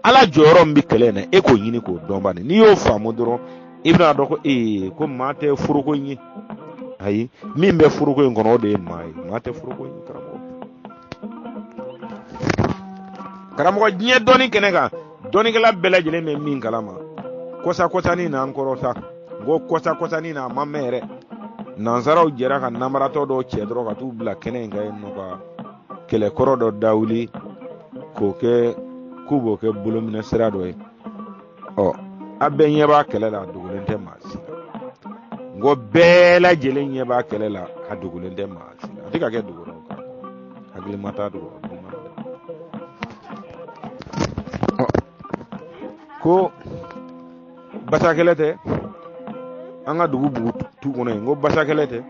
Ala jɔyɔrɔ min bɛ kɛlɛ in na, e k'o ɲini k'o dɔn bani. N'i y'o faamu dɔrɔn, i bɛna dɔn ko ee, ko maa tɛ foroko in ye. Ayi, min bɛ foroko in kɔnɔ, o de ye maa ye. Maa tɛ foroko in ye, karamɔgɔ. Karamɔgɔ, diɲɛ dɔnni kɛnɛ kan, dɔnnikɛla bɛɛ lajɛlen bɛ min kalama, kɔsa kɔsani na, an kɔrɔ sa, n ko kɔsa kɔsani na, a ma mɛn yɛrɛ, nansaraw jɛra ka namaratɔ dɔw cɛ dɔrɔn ka t'u bila kɛnɛ in kan yen nɔ, ka kɛlɛkɔrɔ dɔ dawuli k'o kɛ k'u b'o kɛ bolominɛ sira dɔ ye. Ɔ, a bɛɛ ɲɛ b'a kɛlɛ la, a dogolen tɛ maa si la. N ko bɛɛ lajɛlen ɲɛ b'a kɛlɛ la, a dogolen tɛ maa si la. A tɛ ka kɛ dogo la, o karamɔgɔ hakilima t'a dogo. Ko basakɛlɛ tɛ an ka dugu bugu tu kɔnɔ yen, ko basakɛlɛ tɛ.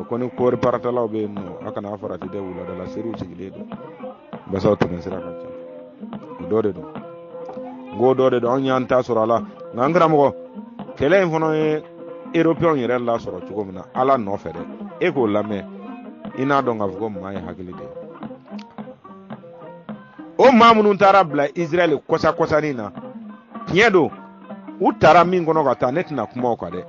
Ko ni kɔɔri paratalaw bɛ yen nɔ, a kana a farati dɛ, wuladala seriw sigilen don, basaw tɛmɛ sira ka ca. O dɔ de don, n k'o dɔ de don. Anw y'an ta sɔrɔ a la. Nka n karamɔgɔ, kɛlɛ in fana ye eropiyɛnw yɛrɛ lasɔrɔ cogo min na Ala nɔfɛ dɛ, e k'o lamɛn, i n'a dɔn k'a fɔ ko maa ye hakili de ye. O maa minnu taara bila Israɛl kɔsa kɔsanin na, tiɲɛ don, u taara min kɔnɔ ka taa, ne tɛna kuma o kan dɛ.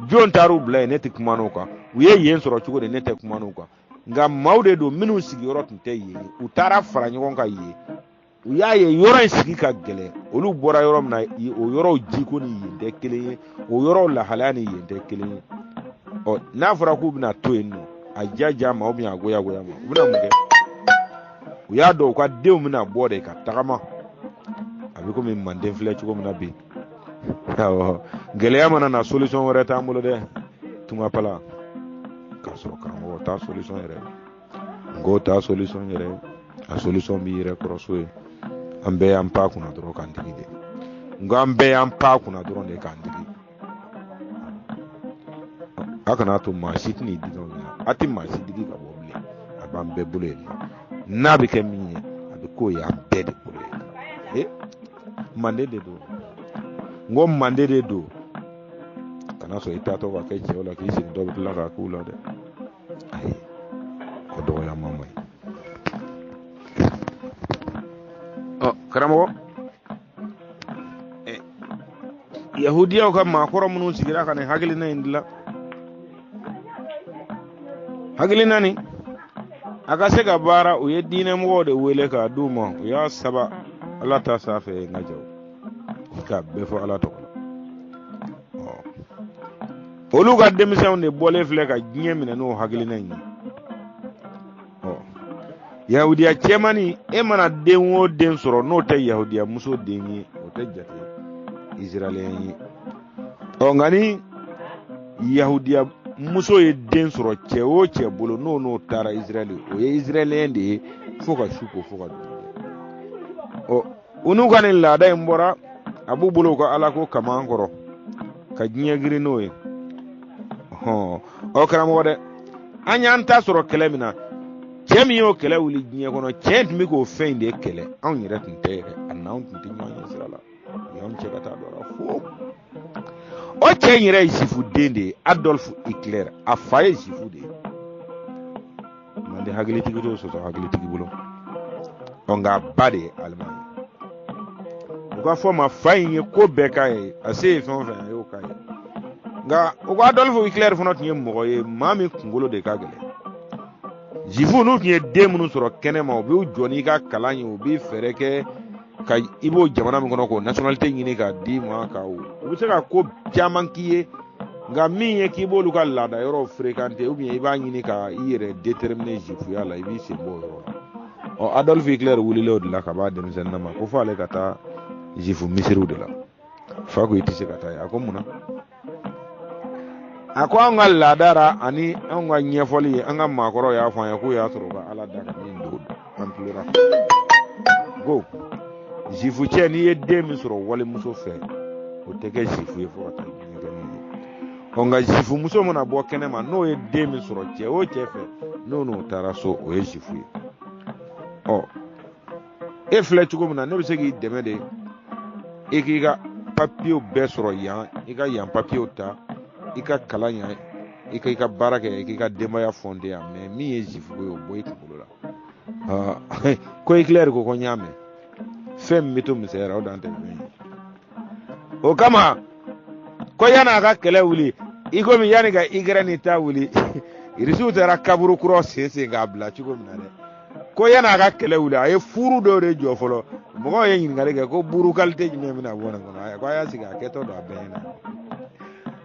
Jɔn taar'u bila yen, ne tɛ kuma n'o kan. U ye yen sɔrɔ cogo di, ne tɛ kuma n'o kan. Nka maaw de don minnu sigiyɔrɔ tun tɛ yen ye, u taara fara ɲɔgɔn kan yen. U y'a ye yɔrɔ in sigi ka gɛlɛn. Olu bɔra yɔrɔ min na, o yɔrɔw jiko ni yen tɛ kelen ye, o yɔrɔw lahalaya ni yen tɛ kelen ye. Ɔ, n'a fɔra k'u bɛna to yen nɔ, a ja ja ma, ou bien a goya goya ma, u bɛna mun kɛ? U y'a dɔn u ka denw bɛna bɔ de ka tagama. A bɛ komi manden filɛ cogo min na bi. Awɔ, gɛlɛya mana na, solution wɛrɛ t'an bolo dɛ, tunga pala. K'a sɔrɔ karamɔgɔ t'a solution yɛrɛ, n k'o t'a solution yɛrɛ. A solution b'i yɛrɛ kɔrɔ so ye. An bɛɛ y'an pan kunna dɔrɔn k'an digi de. N ko an bɛɛ y'an pan kunna dɔrɔn de k'an digi. A kana to maa si tɛn'i digi anw ɲɛna. A tɛ maa si digi ka bɔ bilen. A b'an bɛɛ bolo yen nɔ. N'a bɛ kɛ min ye, a bɛ k'o ye an bɛɛ de bolo yen. E manden de don, n ko manden de don. Kana sɔn i taatɔ ka kɛ cɛw la k'i segintɔ bɛ tila k'a k'u la dɛ. Ayi, o dɔgɔya ma man ɲi. Ɔ karamɔgɔ, yahudiyaw ka maakɔrɔ minnu sigira ka nin hakilina in dilan, hakilina nin a ka se ka baara, u ye diinɛmɔgɔw de wele k'a d'u ma. U y'a saba Ala ta sanfɛ, n ka jaw k'a bɛɛ fɔ Ala tɔgɔ la. Olu ka denmisɛnw de bɔlen filɛ ka diɲɛ minɛ n'o hakilina in ye. Ɔ, yahudiya cɛmannin, e mana den o den sɔrɔ n'o tɛ yahudiya muso den ye, o tɛ jate israɛliyɛn ye. Ɔ, nka ni yahudiya muso ye den sɔrɔ cɛ o cɛ bolo, n'o n'o taara israɛli, o ye israɛliyɛn de ye fo ka su ko, fo ka dugu jɛ. Ɔ, u n'u ka nin laada in bɔra, a b'u bolo u ka ala ko kaman kɔrɔ ka diɲɛ girin n'o ye. Hɔn, ɔ karamɔgɔ dɛ, an y'an ta sɔrɔ kɛlɛ min na, cɛ min y'o kɛlɛ wuli diɲɛ kɔnɔ, cɛ tun bɛ k'o fɛn in de kɛlɛ. Anw yɛrɛ tun tɛ yɛrɛ, a n'anw tun tɛ ɲɔgɔn ɲɛ sira la. U y'anw cɛ ka taa dɔ la fo o cɛ in yɛrɛ ye zifu den de ye, Adolf Hitler. A fa ye zifu de ye. Mande hakilitigi t'o sɔsɔ hakilitigi bolo. Ɔ, nka a ba de ye aliman ye. U ka fɔ ma, fa in ye ko bɛɛ k'a ye, a se ye fɛn o fɛn, a y'o k'a ye. Nka u ka Adolf Hitler fana tun ye mɔgɔ ye, maa min kunkolo de ka gɛlɛn. Zifu n'u tun ye den minnu sɔrɔ kɛnɛma, u b'u jɔ n'i ka kalan ye, u bɛ fɛɛrɛ kɛ ka i b'o jamana min kɔnɔ k'o nationalité ɲini k'a d'i ma, ka u bɛ se ka ko caman k'i ye. Nka min ye k'i b'olu ka laada yɔrɔw fréquenter, ou bien i b'a ɲini ka i yɛrɛ déterminer zifuya la, i b'i sen bɔ o yɔrɔ la. Ɔ, Adolf Hitler wulilen o de la ka b'a denmisɛnnin ma ko fo ale ka taa zifu misiriw de la. Fa ko i tɛ se ka taa yen. A ko mun na? A ko anw ka laada ra ani anw ka ɲɛfɔli ye, an ka maakɔrɔw y'a fɔ an ye k'u y'a sɔrɔ u ka ala da ka min don an tulo la, ko zifu cɛ, n'i ye den min sɔrɔ walimuso fɛ, o tɛ kɛ zifu ye fo ka taa diɲɛ kɛ min ye. Ɔ, nka zifu muso mana bɔ kɛnɛ ma, n'o ye den min sɔrɔ cɛ o cɛ fɛ, n'o n'o taara so, o ye zifu ye. Ɔ, e filɛ cogo min na, ne bɛ se k'i dɛmɛ de i k'i ka papiyew bɛɛ sɔrɔ yan, i ka yan papiyew ta, i ka kalan yan. I ka i ka baara kɛ, i k'i ka denbaya fonder yan, mais min ye zifuko ye, o bɔ i kunkolo la. Ko Hitler ko n y'a mɛn, fɛn min bɛ to misɛnya la, o dan tɛ fɛn ye. O kama ko yanni a ka kɛlɛ wuli, i komi yanni ka Ukraine ta wuli, Irisiw taara kaburu kura sen sen k'a bila cogo min na dɛ, ko yanni a ka kɛlɛ wuli, a ye furu dɔw de jɔ fɔlɔ. Mɔgɔw ye ɲininkali kɛ ko buru qualité jumɛn bɛna bɔ nin kɔnɔ? Ko a y'a sigi a kɛtɔ don a bɛɛ ɲɛna.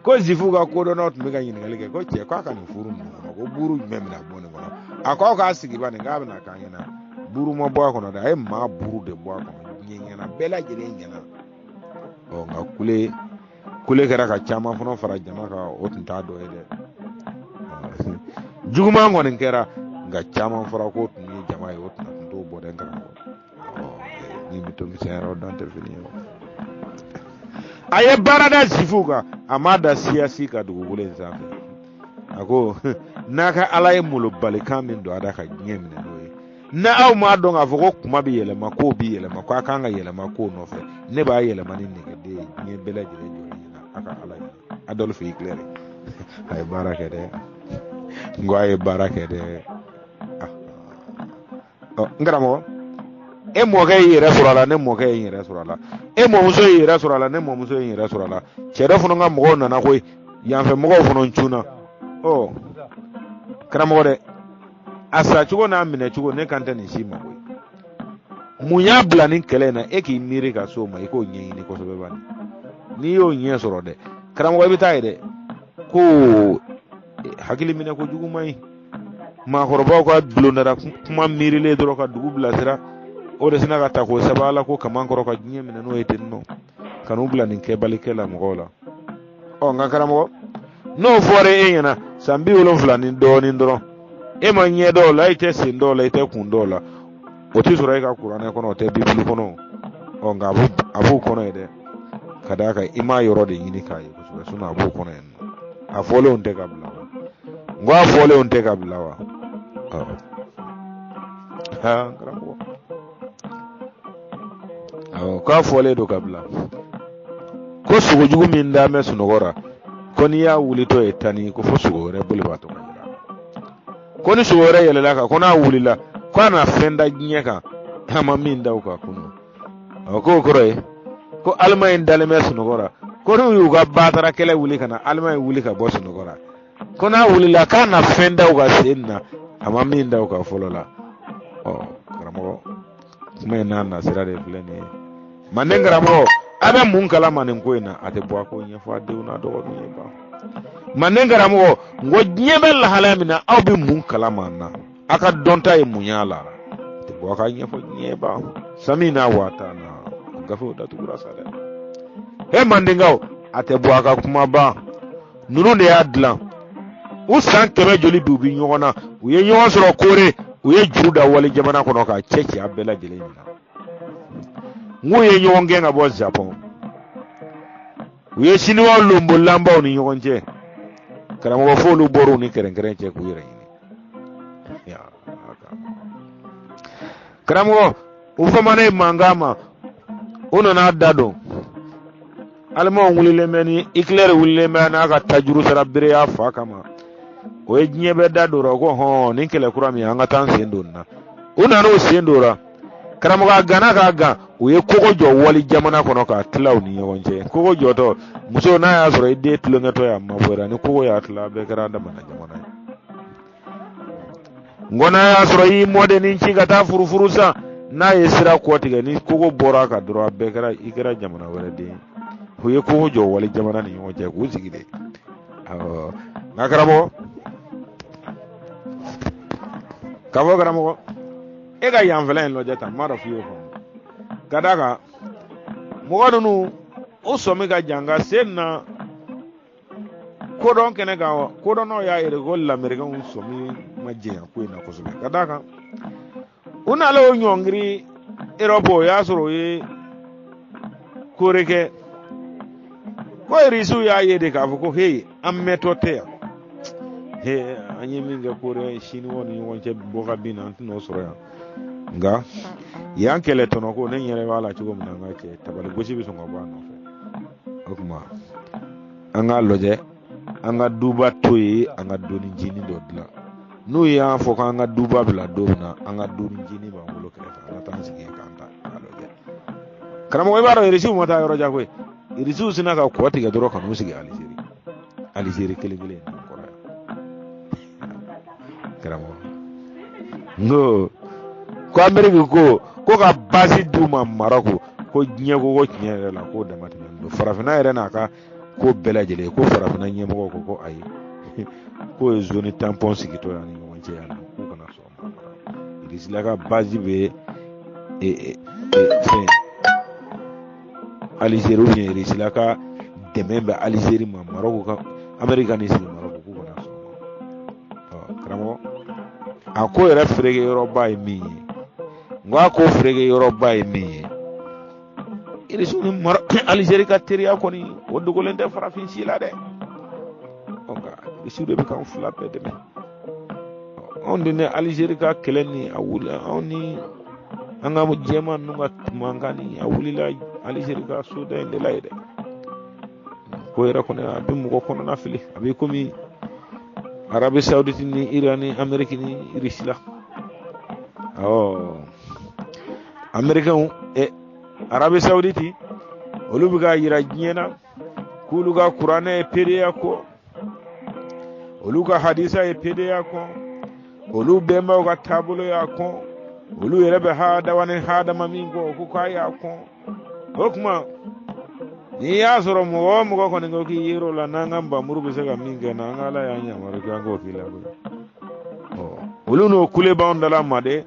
Ko zifuw ka kodɔnnaw tun bɛ ka ɲininkali kɛ ko cɛ, k'a ka nin furu ninnu kɔnɔ, ko buru jumɛn bɛna bɔ nin kɔnɔ? A ko aw k'a sigi bani, k'a bɛna k'an ɲɛna. Buru ma bɔ a kɔnɔ dɛ, a ye maa buru de bɔ a kɔnɔ diɲɛ ɲɛna, bɛɛ lajɛlen ɲɛna. Ɔ nka kule kule kɛra ka caman fana fara jama kan, o tun t'a dɔ ye dɛ. Juguman kɔni kɛra, nka caman fɔra k'o tun ye jama ye, o tun t'o bɔ dɛ n karamɔgɔ. Min bɛ to misɛnya o dan tɛ fini ye. A ye baara da zifuw kan, a m'a da siya si kan dugukolo in sanfɛ. A ko n'a ka ala ye molobalikan min don a da ka diɲɛ minɛ n'o ye, n'aw m'a dɔn k'a fɔ ko kuma bɛ yɛlɛma, kow bɛ yɛlɛma, ko a kan ka yɛlɛma kow nɔfɛ, ne b'a yɛlɛma ni nɛgɛden ye diɲɛ bɛɛ lajɛlen jɔlen ɲɛna, a ka ala ɲɛna. Adolf Hitler a ye baara kɛ dɛ, n ko a ye baara kɛ dɛ. N karamɔgɔ, e mɔkɛ y'i yɛrɛ sɔrɔ a la, ne mɔkɛ ye n yɛrɛ sɔrɔ a la, e mɔmuso y'i yɛrɛ sɔrɔ a la, ne mɔmuso ye n yɛrɛ sɔrɔ a la, cɛ dɔ fana ka mɔgɔw nana koyi, yanfɛ mɔgɔw fana cunna. Ɔ karamɔgɔ dɛ, a sa cogo n'a minɛ cogo, ne kan tɛ nin si ma koyi. Mun y'a bila nin kɛlɛ in na? E k'i miiri ka s'o ma, i k'o ɲɛɲini kosɛbɛ bani. N'i y'o ɲɛ sɔrɔ dɛ karamɔgɔ, i bɛ taa ye dɛ ko hakili minɛ ko jugu man ɲi. Maakɔrɔbaw ka bulondara kuma miirilen dɔrɔn ka dugu bilasira, o de sina ka ta k'o sɛbɛn ala ko kaman kɔrɔ ka diɲɛ minɛ n'o ye ten nɔ, ka n'u bila nin kɛbalikɛ la mɔgɔw la. Ɔ nka karamɔgɔ, n'o fɔra e ɲɛna san 70 ni dɔɔnin dɔrɔn, e ma ɲɛ dɔw la, i tɛ sen dɔw la, i tɛ kun dɔw la, o tɛ sɔrɔ e ka kuranɛ kɔnɔ, o tɛ bibulu kɔnɔ. Ɔ nka a b'o kɔnɔ yen dɛ, ka d'a kan i m'a yɔrɔ de ɲini k'a ye kosɛbɛ, sinɔn a b'o kɔnɔ yen nɔ. A fɔlenw tɛ ka bila wa? N ko a fɔlenw tɛ ka bila wa? Aa karamɔgɔ, awɔ, k'a fɔlen don ka bila. Ko sogojugu min dalen bɛ sunɔgɔ la, ko n'i y'a wulitɔ ye tani, ko fo sogo wɛrɛ boli b'a to ka yɛlɛ. Ko ni sogo wɛrɛ yɛlɛla kan, ko n'a wulila, ko a na fɛn da diɲɛ kan a ma min da u kan kunun. Ɔ k'o kɔrɔ ye ko Alimaɲi dalen bɛ sunɔgɔ la, ko n'u y'u ka batara kɛlɛ wuli ka na Alimaɲi wuli ka bɔ sunɔgɔ la, ko n'a wulila k'a na fɛn da u kan sen na a ma min da u kan fɔlɔ la. Ɔ karamɔgɔ, kuma in n'a nasira de filɛ nin ye. Manden karamɔgɔ, a bɛ mun kalama nin ko in na? A tɛ bɔ a k'o ɲɛfɔ a denw n'a dɔgɔninw ye ban. Manden karamɔgɔ, n ko diɲɛ bɛ lahalaya min na, aw bɛ mun kalama na? A ka dɔnta ye mun y'a la? A tɛ bɔ a k'a ɲɛfɔ diɲɛ ye ban. Samina wa atana, o gafew datugura sa dɛ. He mandenkaw, a tɛ bɔ a ka kuma ban. Ninnu de y'a dilan. U san 100 joli bi u bɛ ɲɔgɔn na, u ye ɲɔgɔn sɔrɔ Kore, u ye juru da wali jamana kɔnɔ k'a cɛ ci a bɛɛ lajɛlen ɲɛna. N k'u ye ɲɔgɔn gɛn ka bɔ Japɔn, u ye siniwaw lonbolanbaw ni ɲɔgɔn cɛ. Karamɔgɔ, f'olu bɔr'u ni kɛrɛnkɛrɛn cɛ k'u yɛrɛ ɲini. Karamɔgɔ, u famana mankan ma, u nana da don. Alimanw wulilen bɛ ni Hitler wulilen bɛ n'a ka tajuru sara bereya fa kama, o ye diɲɛ bɛɛ da don o ko hɔn, nin kɛlɛ kura min, an ka taa an sen don nin na. U nana u sen don o la karamɔgɔ, a ganna k'a gan, u ye kogo jɔ wali jamana kɔnɔ k'a tila u ni ɲɔgɔn cɛ. Kogo jɔtɔ, muso n'a y'a sɔrɔ i den tulonkɛtɔ ye, a mabɔ i la, ni kogo y'a tila, a bɛɛ kɛra a damana jamana ye. N ko n'a y'a sɔrɔ i y'i mɔdennin ci ka taa furufuru san, n'a ye sira kɔ tigɛ, ni kogo bɔra a kan dɔrɔn, a bɛɛ kɛra, i kɛra jamana wɛrɛ den ye. U ye kogo jɔ wali jamana ni ɲɔgɔn cɛ k'u sigi de. Awɔ, nka karamɔgɔ, k'a fɔ karamɔgɔ, e ka yanfɛla in lajɛ tan, n m'a dɔn f'i y'o faamu. Ka d'a kan mɔgɔ ninnu, o sɔmi ka jan ka sen na kodɔn kɛnɛ kan wa, kodɔnnaw y'a yɛrɛ ko lamerikɛnw sɔmi ma janya ko in na kosɛbɛ. Ka d'a kan u nalen o ɲɔngiri erɔpu, o y'a sɔrɔ o ye kore kɛ, ko irisiw y'a ye de k'a fɔ ko heyi, an mɛntɔ tɛ yan, he, an ye min kɛ kore siniwaw ni ɲɔgɔn cɛ bɔ ka bin na, an tɛna o sɔrɔ yan. Nka yan kɛlɛ tɔnɔ ko ne ɲɛrɛ b'a la cogo min na, n ka cɛ, tabali gosi bɛ sɔn ka bɔ a nɔfɛ. O tuma an k'a lajɛ. An ka duba to yen, an ka doni jini dɔ dilan. N'u y'an fɔ k'an ka duba bila don min na, an ka doni jini b'an bolo kɛrɛfɛ, an ka taa an sigi yen k'an ta k'a lajɛ. Karamɔgɔ, i b'a dɔn irisiw ma taa yɔrɔ jan koyi. Irisiw sinna ka kɔ tigɛ dɔrɔn ka n'u sigi Alizeri. Alizeri kelen kelen in kɔrɔ yan. Karamɔgɔ, n ko ko Ameriki ko ko ka base d'u ma Marɔku, ko diɲɛ ko ko tiɲɛ yɛrɛ la k'o dama tɛmɛnen don. Farafinna yɛrɛ n'a ka ko bɛɛ lajɛlen, ko farafinna ɲɛmɔgɔw ko ko ayi, k'o ye zone tampon sigitɔ y'an ni ɲɔgɔn cɛ yan nɔ, k'u kana sɔn o ma. Irisila ka base bɛ fɛn Alizeri, ou bien Irisila ka dɛmɛ bɛ Alizeri ma Marɔku ka, Ameriki ka n'i sigi Marɔku, k'u kana sɔn o ma. Karamɔgɔ, a ko yɛrɛ fereke yɔrɔba ye min ye, n ko a ko fereke yɔrɔba ye min ye, Irisiw ni Alizeri ka teriya kɔni, o dogolen tɛ farafin si la dɛ. Ɔ, nka Irisiw de bɛ k'an fila bɛɛ dɛmɛ. Anw de ni Alizeri ka kɛlɛ ni a wuli, anw ni an ka jɛman ninnu ka mankan ni a wulila Alizeri ka soda in de la ye dɛ. Ko yɛrɛ kɔni, a bɛ mɔgɔ kɔnɔna fili. A bɛ komi Arabi Saoudite ni Iran ni Ameriki ni Irisi la. Awɔ, Amerikɛnw, Arabi Saoudite, olu bɛ k'a yira diɲɛ na k'olu ka kuranɛ ye pedeya kɔn, olu ka hadisa ye pedeya kɔn, olu bɛnbaw ka taabolo y'a kɔn, olu yɛrɛ bɛ hadawa ni hadama min kɔ, ko k'a y'a kɔn. O tuma n'i y'a sɔrɔ mɔgɔ o mɔgɔ kɔni ko k'i yer'o la, n'an ka npanmuru bɛ se ka min kɛ, n'an ka Ala y'an yamaru k'an k'o k'i la koyi. Ɔ, olu n'o kule b'anw dala manden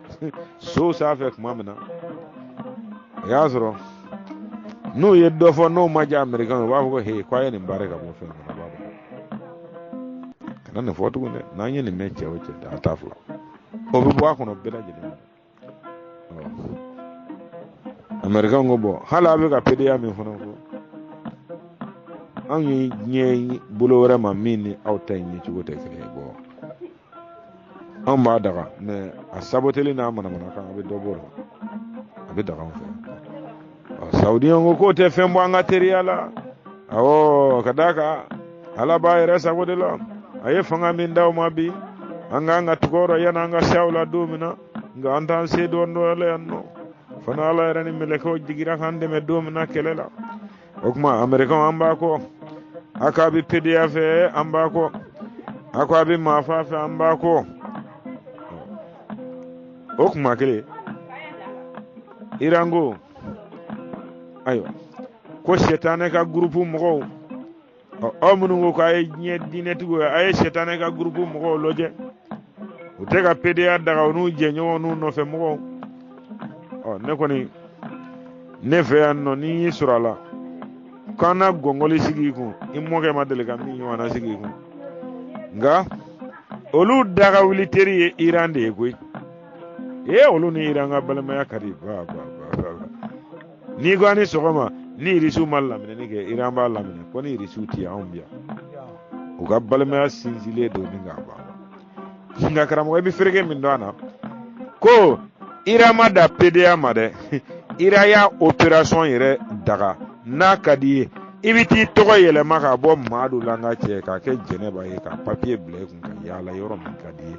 sow sanfɛ tuma min na, o y'a sɔrɔ n'u ye dɔ fɔ n'o ma diya Amerikɛnw ye, u b'a fɔ ko he, ko a ye nin baara ka bɔ fɛn kɔnɔ. A b'a bɔ kana nin fɔ tugun dɛ. N'an ye nin mɛn cɛ o cɛ da, a t'a fila, o bɛ bɔ a kɔnɔ bɛɛ lajɛlen. Amerikɛnw ko bɔn, hali a bɛ ka pedeya min fana fɔ, anw ye diɲɛ bolo wɛrɛ ma min ni aw ta in ye cogo tɛ kelen ye. Bɔn, anw b'a daga, mɛ a saboteli n'a manamanakan, a bɛ dɔ b'o la, a bɛ daga anw fɛ. Saudiɲɛw ko k'o tɛ fɛn bɔ an ka teriya la. Awɔ, ka d'a kan Ala b'a yɛrɛ sago de la. A ye fanga min d'aw ma bi, an k'an ka tugu rɔ yanni an ka se aw la don min na, nka an t'an se dɔn dɔ la yan nɔ fana. Ala yɛrɛ ni mɛlɛkɛw jigira k'an dɛmɛ don min na kɛlɛ la. O tuma Amerikɛnw, an b'a kɔ. A k'a bɛ pedeya fɛ, an b'a kɔ. A ko a bɛ maafa fɛ, an b'a kɔ. O kuma kelen, Iran ko ayiwa ko sɛtanɛ ka gurupu mɔgɔw, aw minnu ko k'a ye diɲɛ diinɛtigiw ye, a ye sɛtanɛ ka gurupu mɔgɔw lajɛ, u tɛ ka pedeya daga, u n'u jɛɲɔgɔnw n'u nɔfɛ mɔgɔw. Ɔ, ne kɔni ne fɛ yan nɔ, n'i y'i sɔrɔ a la k'an na gɔngɔli sigi i kun, i mɔkɛ ma deli ka min ɲɔgɔnna sigi i kun. Nka olu daga wuli teri ye Iran de ye koyi. Ee, olu ni Iran ka balimaya ka di ba ba ba ba. N'i ko a ni sɔgɔma, ni Irisiw ma laminɛni kɛ, Iran b'a laminɛ ko ni Irisiw tɛ yan, anw bi yan. U ka balimaya sinsinlen don ni k'a ban. Nka karamɔgɔ, i bɛ fereke min dɔn a na, ko Iran ma da PDA ma dɛ. Iran y'a opération yɛrɛ daga. N'a ka di ye, i bɛ t'i tɔgɔ yɛlɛma ka bɔ Madu la, n ka cɛ, k'a kɛ Jɛnɛba ye, ka papiye bila i kun ka yaala yɔrɔ min ka di ye,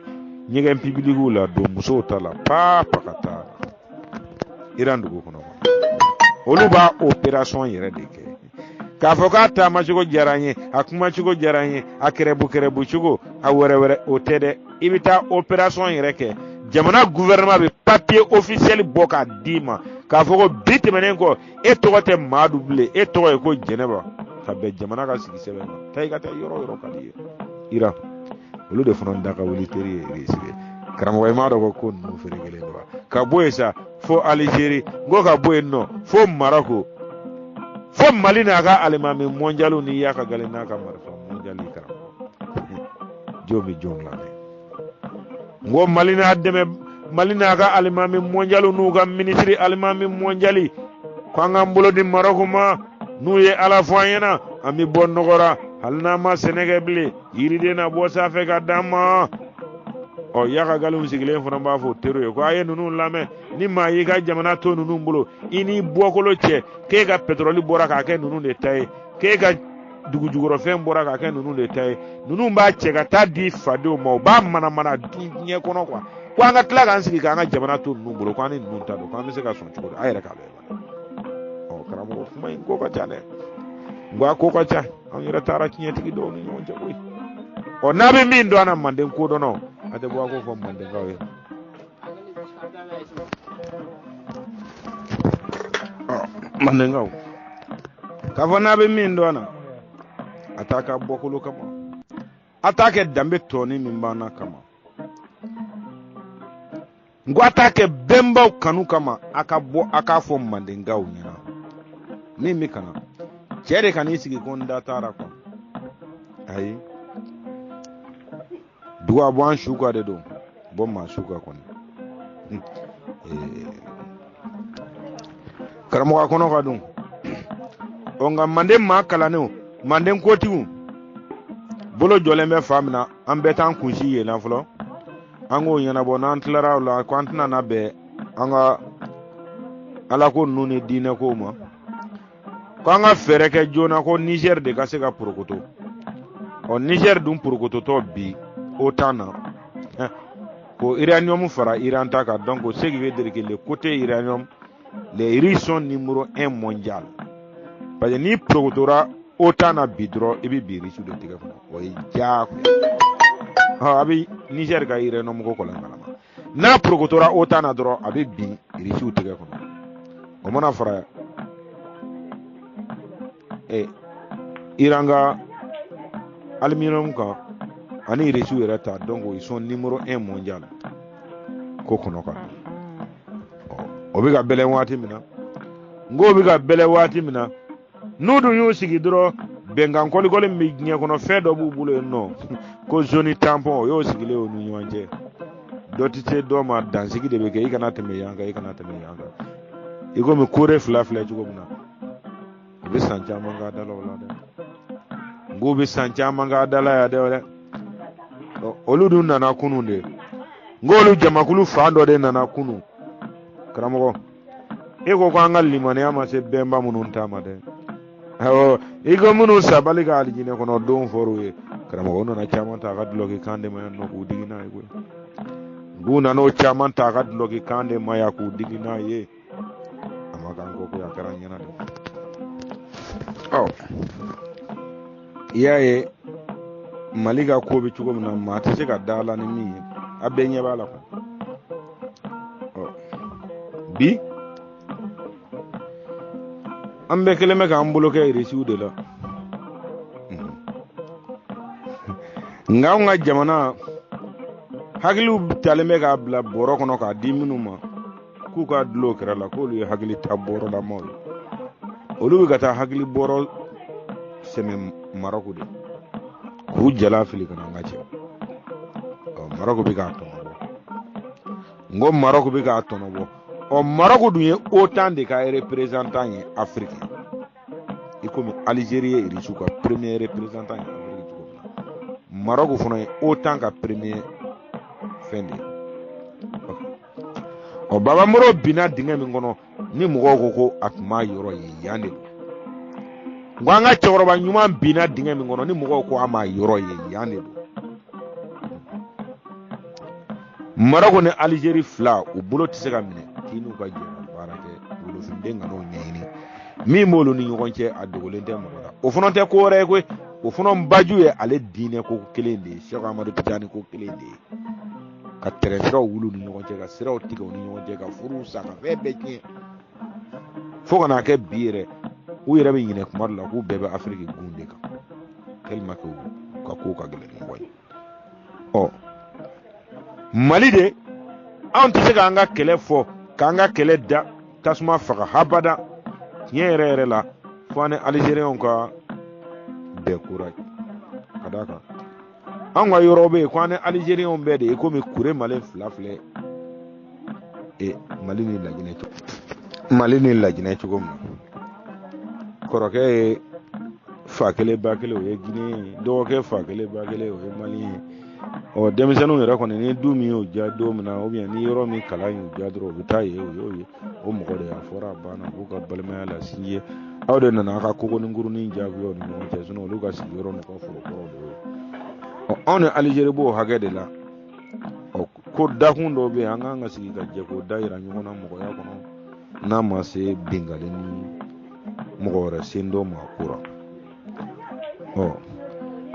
ɲɛgɛn pibilikiw la, don musow ta la, paa pa ka taa Iran dugu kɔnɔ. Olu b'a opération yɛrɛ de kɛ. K'a fɔ k'a taamacogo diyara n ye, a kumacogo diyara n ye, a kɛrɛbu kɛrɛbu cogo, a wɛrɛ wɛrɛ, o tɛ dɛ. I bɛ taa opération yɛrɛ kɛ, jamana gouvernement bɛ papier officiel bɔ k'a d'i ma k'a fɔ ko bi tɛmɛnen kɔ, e tɔgɔ tɛ Madu bilen, e tɔgɔ ye ko Jɛnɛba, ka bɛn jamana ka sigi sɛbɛn ma. Taa i ka taa yɔrɔ o yɔrɔ ka di i ye Iran. Olu de fana da ka wuli teri ye Irisi ye. Karamɔgɔ, i m'a dɔn ko ko ninnu ferekelen don wa? Ka bɔ yen sa fo Alizeri, n ko ka bɔ yen nɔ fo Marako, fo Mali n'a ka alimami mɔnjaliw ni y'a ka gale n'a ka marifa mɔnjali. Karamɔgɔ, jɔn bɛ jɔn lamɛn? N ko Mali n'a dɛmɛ, Mali n'a ka alimami mɔnjaliw n'u ka minisiri alimami mɔnjali ko an k'an bolo di Marɔku ma. N'u ye Ala fɔ an ɲɛna, an bɛ bɔ nɔgɔ ra. Hali n'an ma sɛnɛ kɛ bilen, yiriden na bɔ sanfɛ ka d'an ma. Ɔ, yaka galiw sigilen fana b'a fɔ teriw ye ko a ye ninnu lamɛn. Ni maa y'i ka jamana to ninnu bolo, i n'i bɔkolo cɛ, k'e ka pɛtɔrɔli bɔra k'a kɛ ninnu de ta ye, k'e ka dugujukɔrɔfɛn bɔra ka kɛ ninnu de ta ye, ninnu b'a cɛ ka taa di fadenw ma, u b'a manamana dun diɲɛ kɔnɔ quoi. Ko an ka tila k'an sigi k'an ka jamana to ninnu bolo, ko an ni ninnu ta don, ko an bɛ se ka sɔn cogo di? A yɛrɛ k'a lajɛ. Ɔ karamɔgɔ, kuma in ko ka ca dɛ, n ko a ko ka ca, an yɛrɛ taara tiɲɛtigi dɔw ni ɲɔgɔn cɛ koyi. Ɔ n'a bɛ min dɔn an na manden kodɔnnaw, a tɛ bɔ a k'o fɔ mandenkaw ye. Ɔ mandenkaw, k'a fɔ n'a bɛ min dɔn an na, a t'a k'a bɔkolo kama, a t'a kɛ danbe tɔnin min b'an na kama, n ko a t'a kɛ bɛnbaw kanu kama, a ka bɔ a k'a fɔ mandenkaw ɲɛna. Min bɛ ka na, cɛ de kan'i sigi ko n da taara quoi. Ayi, dugu a bɔ an su kan de don, bɔ maa su kan kɔni. Karamɔgɔ, a kɔnɔ ka dun. Ɔ nka manden maa kalannenw, manden kotigiw bolo jɔlen bɛ fan min na, an bɛɛ t'an kunsi yen na fɔlɔ, an k'o ɲɛnabɔ. N'an tilara o la, ko an tɛna na bɛn an ka alako ninnu ni diinɛkow ma, ko an ka fɛɛrɛ kɛ joona ko Niger de ka se ka porokoto. Ɔ Niger dun porokototɔ bi OTAN na ko uranium fara Iran ta kan, donc ce qui veut dire que le côté uranium, les Russes sont numéro 1 mondial, parce que n'i porokotora OTAN na bi dɔrɔn, i bɛ bin Russes de tɛgɛ kɔnɔ, o ye diyagoya. Ɔ a bɛ Niger ka uranium ko kɔlɔn kalama, n'a porokotora OTAN na dɔrɔn, a bɛ bin Russiw tɛgɛ kɔnɔ. O mana fara Iran ka aluminium kan ani Russiw yɛrɛ ta, donc ils sont numéro 1 mondial ko kɔnɔ ka dun. O bɛ ka bɛlɛn waati min na, n k'o bɛ ka bɛlɛn waati min na, n'u dun y'u sigi dɔrɔn, bɛnkan kɔlikɔli min bɛ diɲɛ kɔnɔ, fɛn dɔ b'u bolo yen nɔ ko zone tampon, o y'o sigilen o ni ɲɔgɔn cɛ, dɔ tɛ se dɔ ma, dansigi de bɛ kɛ, i kana tɛmɛ yan kan, i kana tɛmɛ yan kan, i komi kore fila filɛ cogo min na. U bɛ san caman k'a da la o la dɛ, n k'u bɛ san caman k'a da la yan dɛ. Olu dun nana kunun de, n k'olu jamakulu fan dɔ de nana kunun. Karamɔgɔ, e ko ko an ka limaniya ma se bɛnba minnu ta ma dɛ, awɔ, i ko minnu sabali ka alijinɛ kɔnɔ don fɔr'u ye. Karamɔgɔ, u nana caman ta a ka dulɔki kan de ma yan nɔ k'u digi n'a ye koyi. K'u nana o caman ta a ka dulɔki kan de ma yan k'u digi n'a ye. A ma k'an kɔ koyi, a kɛra an ɲɛna de. Ɔ i y'a ye Mali ka ko bɛ cogo min na, maa tɛ se ka da la ni min ye, a bɛɛ ɲɛ b'a la kɔni. Ɔ bi an bɛɛ kɛlen bɛ k'an bolo kɛ irisiw de la, nka anw ka jamana hakiliw talen bɛ k'a bila bɔrɔ kɔnɔ k'a di minnu ma k'u k'a dulon o kɛrɛ la, k'olu ye hakili ta bɔrɔlamaw ye. Olu bɛ ka taa hakili bɔrɔ sɛmɛ Marɔku de k'u jala fili ka na an ka cɛ. Ɔ Marɔku bɛ k'a tɔnɔ bɔ, n ko Marɔku bɛ k'a tɔnɔ bɔ. Ɔ Marɔku dun ye OTAN de ka représentant ye Afiriki, i komi Algérie ye Irisiw ka premier représentant ye Afiriki cogo min na, Marɔku fana ye OTAN ka premier fɛn de ye. Ɔ Baba Moro binna dingɛ min kɔnɔ, ni mɔgɔw ko ko a tun b'a yɔrɔ ye yan de don. N ko an ka cɛkɔrɔba ɲuman binna dingɛ min kɔnɔ, ni mɔgɔw ko a m'a yɔrɔ ye yan de don. Marɔku ni Alizeri fila, u bolo tɛ se ka minɛ k'i n'u ka jɛ ka baara kɛ. Wolofinden kan'o ɲɛɲini, min b'olu ni ɲɔgɔn cɛ, a dogolen tɛ mɔgɔ la. O fana tɛ ko wɛrɛ ye koyi, o fana baju ye ale diinɛ ko kelen de ye, Sɛki Amadu Tijani ko kelen de ye, ka tɛrɛn siraw wuli u ni ɲɔgɔn cɛ, ka siraw tigɛ u ni ɲɔgɔn cɛ, ka furuw sa, ka fɛn bɛɛ tiɲɛ, fo ka n'a kɛ bi yɛrɛ u yɛrɛ bɛ ɲinɛ kuma dɔ la k'u bɛɛ bɛ Afiriki gun de kan, tellement que u ka kow ka gɛlɛn ɲɔgɔn ye. Ɔ Mali de, anw tɛ se k'an ka kɛlɛ fɔ, k'an ka kɛlɛ da tasuma faga habada. Tiɲɛ yɛrɛ yɛrɛ la, fo an ni Alizeriyɛnw ka bɛn kura, ka d'a kan anw ka yɔrɔ bɛ yen ko an ni Alizeriyɛnw bɛɛ de ye komi kure male fila filɛ e Mali ni Laginɛ cogo, Mali ni Laginɛ cogo min na, kɔrɔkɛ ye fa kelen ba kelen, o ye Guinée ye, dɔgɔkɛ fa kelen ba kelen, o ye Mali ye. Ɔ denmisɛnninw yɛrɛ kɔni, ni du min y'o diya don min na, ou bien ni yɔrɔ min kalan y'u diya dɔrɔn, u bɛ taa yen. O y'o ye, o mɔgɔ de y'a fɔra, a banna, u b'u ka balimaya la sinji. Aw de nana a ka kogoninkurunin jagoya u ni ɲɔgɔn cɛ, sinon olu ka sigiyɔrɔ n'u ka foro kɔrɔw de y'o ye. Ɔ, anw ni Alizeri b'o hakɛ de la. Ɔ, ko dakun dɔw bɛ yen, an kan ka sigi ka jɛ k'o da yira ɲɔgɔn na mɔgɔya kɔnɔ, n'a ma se binkanni ni mɔgɔ wɛrɛ sen dɔ ma ko la. Ɔ,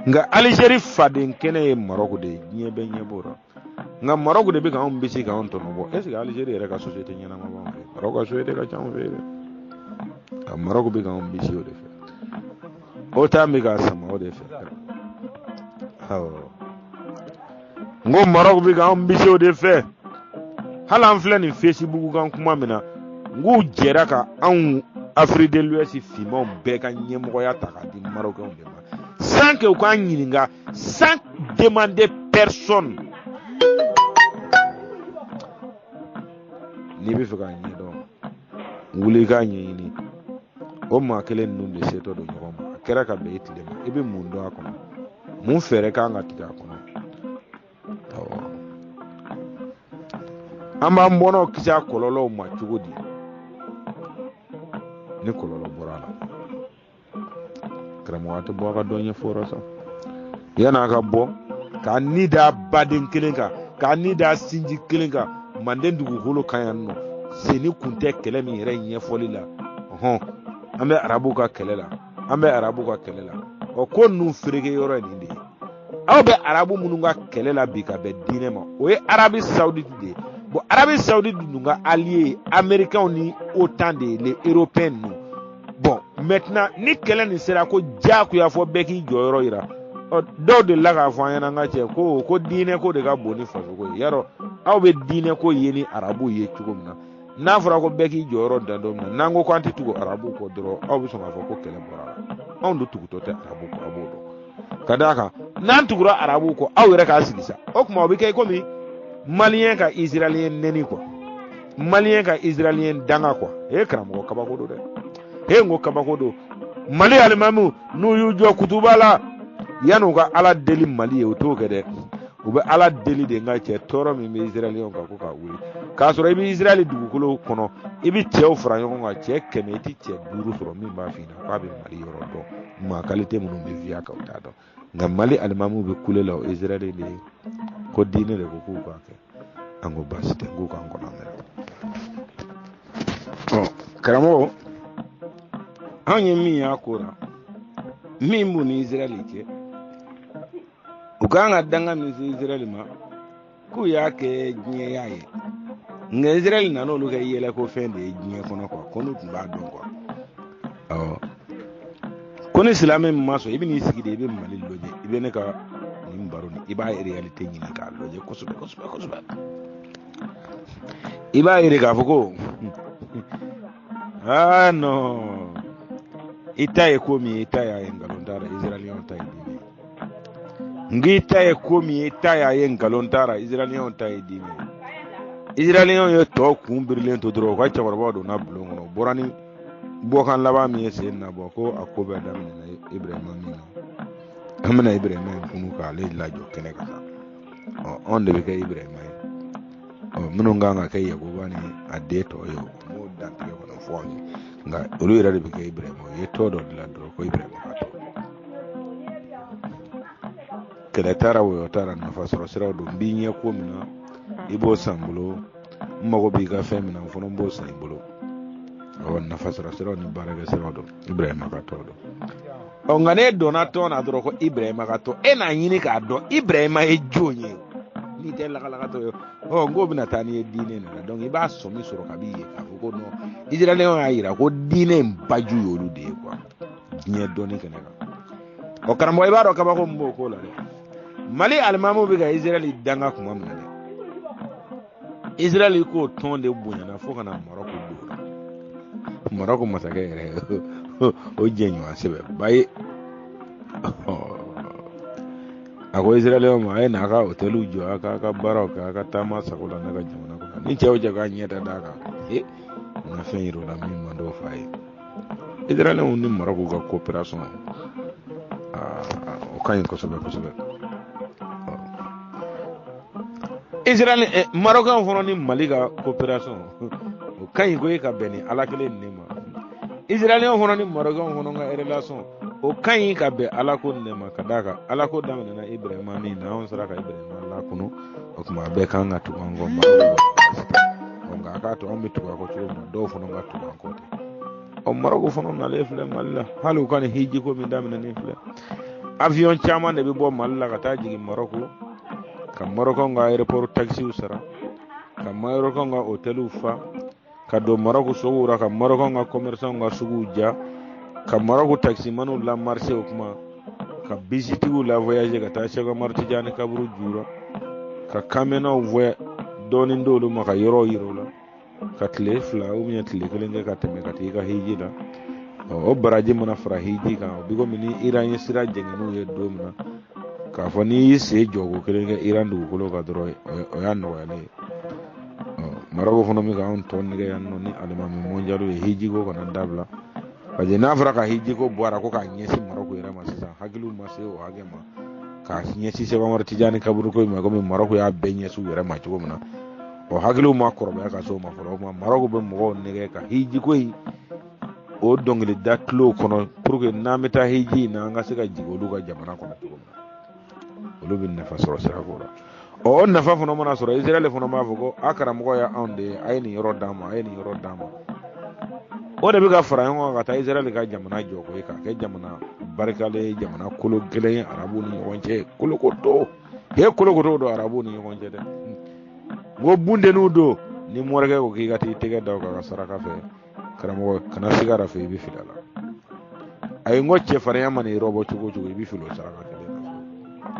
nka Alizeri faden kɛnɛ ye Marɔku de ye, diɲɛ bɛɛ ɲɛ b'o la. Nka Marɔku de bɛ k'anw bisi k'anw tɔnɔ bɔ. Est ce que Alizeri yɛrɛ ka société ɲɛnama b'anw fɛ? Marɔku ka société ka ca anw fɛ yen dɛ. Nka Marɔku bɛ k'anw bisi o de fɛ. OTAN bɛ k'a sama o de fɛ. Awɔ. N ko Marɔku bɛ k'anw bisi o de fɛ. Hali an filɛ nin Facebook kan kuma min na, n k'u jɛra ka anw Afrique de l'Ouest finmanw bɛɛ ka ɲɛmɔgɔya ta k'a di Marɔkɛnw de ma. Sans que u k'an ɲininka, sans demander personne. N'i bɛ fɛ k'a ɲɛdɔn, wuli i k'a ɲɛɲini. O maa kelen ninnu de setɔ don ɲɔgɔn ma. A kɛra ka bɛn i tile ma. I bɛ mun dɔn a kɔnɔ? Mun fɛɛrɛ kan ka tigɛ a kɔnɔ? Awɔ. An b'an bɔnnaw kisi a kɔlɔlɔw ma cogo di? Ni kɔlɔlɔ bɔra a la. Karamɔgɔ, a tɛ bɔ a ka dɔ ɲɛfɔ o sa. Yan'a ka bɔ k'a ni da baden kelen kan, k'a ni da sinji kelen kan manden dugukolo kan yan nɔ, senni kun tɛ kɛlɛ min yɛrɛ ɲɛfɔli la. Ɔhɔn, an bɛ arabuw ka kɛlɛ la, an bɛ arabuw ka kɛlɛ la. Ɔ, ko ninnu fereke yɔrɔ ye nin de ye. Aw bɛ arabu minnu ka kɛlɛ la bi ka bɛn diinɛ ma, o ye Arabi Saoudite de ye. Bon, Arabi Saoudite dun ka allié ye américains ni OTAN de ye, les européens ninnu. Bon, maintenant ni kɛlɛ nin sera ko diyagoya fɔ bɛɛ k'i jɔyɔrɔ yira. Ɔ, dɔw delila k'a fɔ an ɲɛna, an ka cɛ, ko diinɛ ko de ka bon ni fasoko ye. Yarɔ, aw bɛ diinɛ ko ye ni arabuw ye cogo min na, n'a fɔra ko bɛɛ k'i jɔyɔrɔ dan don min na, n'an ko k'an tɛ tugu arabuw kɔ dɔrɔn, aw bɛ sɔn k'a fɔ ko kɛlɛ bɔra a la. Anw dun tugutɔ tɛ arabuw kɔ, aw b'o dɔn. Ka d'a kan n'an tugura arabuw kɔ, aw yɛrɛ k'a sigi sa. O tuma o bɛ kɛ komi maliyɛn ka israélien nɛni quoi, maliyɛn ka israélien danga quoi. E karamɔgɔ, kabako don dɛ. E, n ko kabako don. Mali alimamiw n'u y'u jɔ kutuba la, yan'u ka Ala deli Mali ye, u t'o kɛ dɛ. U bɛ Ala deli de, n ka cɛ, tɔɔrɔ min bɛ israéliyɛnw kan ko k'a wuli. K'a sɔrɔ i bɛ Israël dugukolo kɔnɔ, i bɛ cɛw fara ɲɔgɔn kan, cɛ 100, i tɛ cɛ 5 sɔrɔ min b'a f'i ɲɛna k'a bɛ Mali yɔrɔ dɔn. Maa qualité minnu bɛ via kan, u t'a dɔn. Nka Mali alimamiw bɛ kule la o Israël de ye ko diinɛ de ko k'u k'a kɛ. An ko baasi tɛ, k'u k'an kɔnɔ mɛn. Ɔ karamɔgɔ, anw ye min y'a ko la, min b'u ni Israël cɛ, u kan ka danga min se Israël ma, k'u y'a kɛ diɲɛ y'a ye. Nka Israël nana olu kɛ yɛlɛko fɛn de ye diɲɛ kɔnɔ quoi, ko n'u tun b'a dɔn quoi. Awɔ, ko ni silamɛ min ma sɔn, i bɛ n'i sigi de, i bɛ Mali lajɛ, i bɛ ne ka nin baro nin, i b'a réalité ɲini k'a lajɛ kosɛbɛ kosɛbɛ kosɛbɛ. I b'a ye de k'a fɔ ko ah non, i ta ye ko min ye, i ta y'a ye nkalon t'a la, israéliyɛnw ta ye diinɛ ye. N k'i ta ye ko min ye, i ta y'a ye nkalon t'a la, israéliyɛnw ta ye diinɛ ye. Israéliyɛnw ye tɔ kun birilen to dɔrɔn, u ka cɛkɔrɔbaw donna bulon kɔnɔ, u bɔra ni bɔkan laban min ye sen na bɔ ko a ko bɛɛ daminɛna Ibrahima min na, an bɛna Ibrahima in kunu k'ale lajɔ kɛnɛ kan sa. Ɔ, anw de bɛ kɛ Ibrahima ye. Ɔ, minnu kan ka kɛ Yakuba ni a den tɔ ye, o m'o dantigɛ kɔnɔ fɔ anw ye, nka olu yɛrɛ de bɛ kɛ Ibrahima ye. U ye tɔ dɔ dilan dɔrɔn ko Ibrahima ka tɔ. Kɛlɛ taara, wɔyɔ taara, nafa sɔrɔ siraw don. N b'i ɲɛ ko min na, i b'o san n bolo. N mago b'i ka fɛn min na, n fana b'o san i bolo. Ɔ, nafa sɔrɔ siraw ni baarakɛ siraw don. Ibrahima ka tɔ don. Ɔ, nka n'e donna tɔn na dɔrɔn ko Ibrahima ka tɔn, e n'a ɲini k'a dɔn Ibrahima ye jɔn ye, n'i tɛ lagalagatɔ ye. Ɔ, n k'o bɛna taa n'i ye diinɛ de la. Donc i b'a sɔmi sɔrɔ kabi yen k'a fɔ ko non, israéliyɛnw y'a yira ko diinɛ in baju y'olu de ye quoi, diɲɛ dɔnni kɛnɛ kan. Ɔ karamɔgɔ, i b'a dɔn kabako min b'o ko la dɛ. Mali alimamuw bɛ ka Israɛl danga kuma min na dɛ, Israɛl k'o tɔn de bonyana fo ka na Marɔku don. Marɔku masakɛ yɛrɛ o jɛɲɔgɔn sɛbɛ ba ye, a ko israɛliyɛnw ma, a ye n'a ka hôteliw jɔ, a k'a ka baaraw kɛ, a ka taama sago la ne ka jamana kɔnɔ. Ni cɛw cɛ k'a ɲɛ da d'a kan, ee, n ka fɛn yir'o la min man d'o fa ye. Israɛliyɛnw ni Marɔku ka coopération, o ka ɲi kosɛbɛ kosɛbɛ. Israël, Marocain fana ni Mali ka coopération, o ka ɲi koyi, ka bɛn ni Ala kelen nin ma. Israɛliyɛnw fana ni Marɔkɛnw fana ka relation o ka ɲi ka bɛn Ala ko nin de ma, ka d'a kan Ala ko daminɛna Ibrahima min na, anw sera ka Ibrahima lakunu, o tuma a bɛɛ kan ka tugu an kɔ. Marɔku nka a k'a to anw bɛ tugu a kɔ cogo min na, dɔw fana ka tugu an kɔ ten. Ɔ Marɔku fana nalen filɛ Mali la, hali u ka nin hiji ko min daminɛnen filɛ, avion caman de bɛ bɔ Mali la ka taa jigin Marɔku, ka Marɔkɛnw ka aéroport taxes sara, ka Marɔkɛnw ka hôteliw fa, ka don Marɔku suguw la, ka Marɔkɛnw ka commerçants ka suguw ja, ka Marɔku taximaniw la marché, o kuma ka bisitigiw la voyager ka taa Sɛki Umaru Tijani kaburu jura, ka kamɛnnaw voya dɔɔnin d'olu ma ka yɔrɔw yira u la, ka tile 2 ou bien tile 1 kɛ ka tɛmɛ ka taa i ka hiji la. O baraji mana fara hiji kan, o bi komi ni Iran ye sira jɛngɛ n'u ye don min na, k'a fɔ n'i y'i sen jɔko kelen kɛ Iran dugukolo kan dɔrɔn, o y'a nɔgɔyalen ye. Marɔku fana bɛ ka anw tɔ nɛgɛ yan nɔ ni alimami mondial ye hiji ko kana dabila, parce que n'a fɔra ka hiji ko bɔ a la ko k'a ɲɛsin Marɔku yɛrɛ ma sisan, hakiliw ma se o hakɛ ma k'a ɲɛsin Sɛki Umaru Tijani kaburu ko in ma, komi Marɔku y'a bɛɛ ɲɛsin u yɛrɛ ma cogo min na, o hakiliw ma kɔrɔbaya ka se o ma fɔlɔ. O tuma Marɔku bɛ mɔgɔw nɛgɛ ka hiji ko in o dɔnkili da tulow kɔnɔ pour que n'an bɛ taa hiji in na, an ka se ka jigin olu ka jamana kɔnɔ cogo min na, olu bɛ nafa sɔrɔ sira ko la. Ɔ o nafa fana mana sɔrɔ, Israɛl fana b'a fɔ ko a karamɔgɔ ye anw de ye, a ye nin yɔrɔ d'an ma, a ye nin yɔrɔ d'an ma. O de bɛ ka fara ɲɔgɔn kan ka taa Israɛl ka jamana jɔ koyi, k'a kɛ jamana barikalen ye, jamana kolo gɛlɛn ye arabuw ni ɲɔgɔn cɛ. Kolokoto he kolokoto don arabuw ni ɲɔgɔn cɛ dɛ. N ko bundeniw don. Ni morikɛ ko k'i ka t'i tɛgɛ da o kan ka saraka fɛ, karamɔgɔ kana siga a fɛ, i bɛ fili a la. Ayi, n ko cɛfarinya mana i rɔbɔ cogo o cogo, i bɛ fili o saraka kelen na.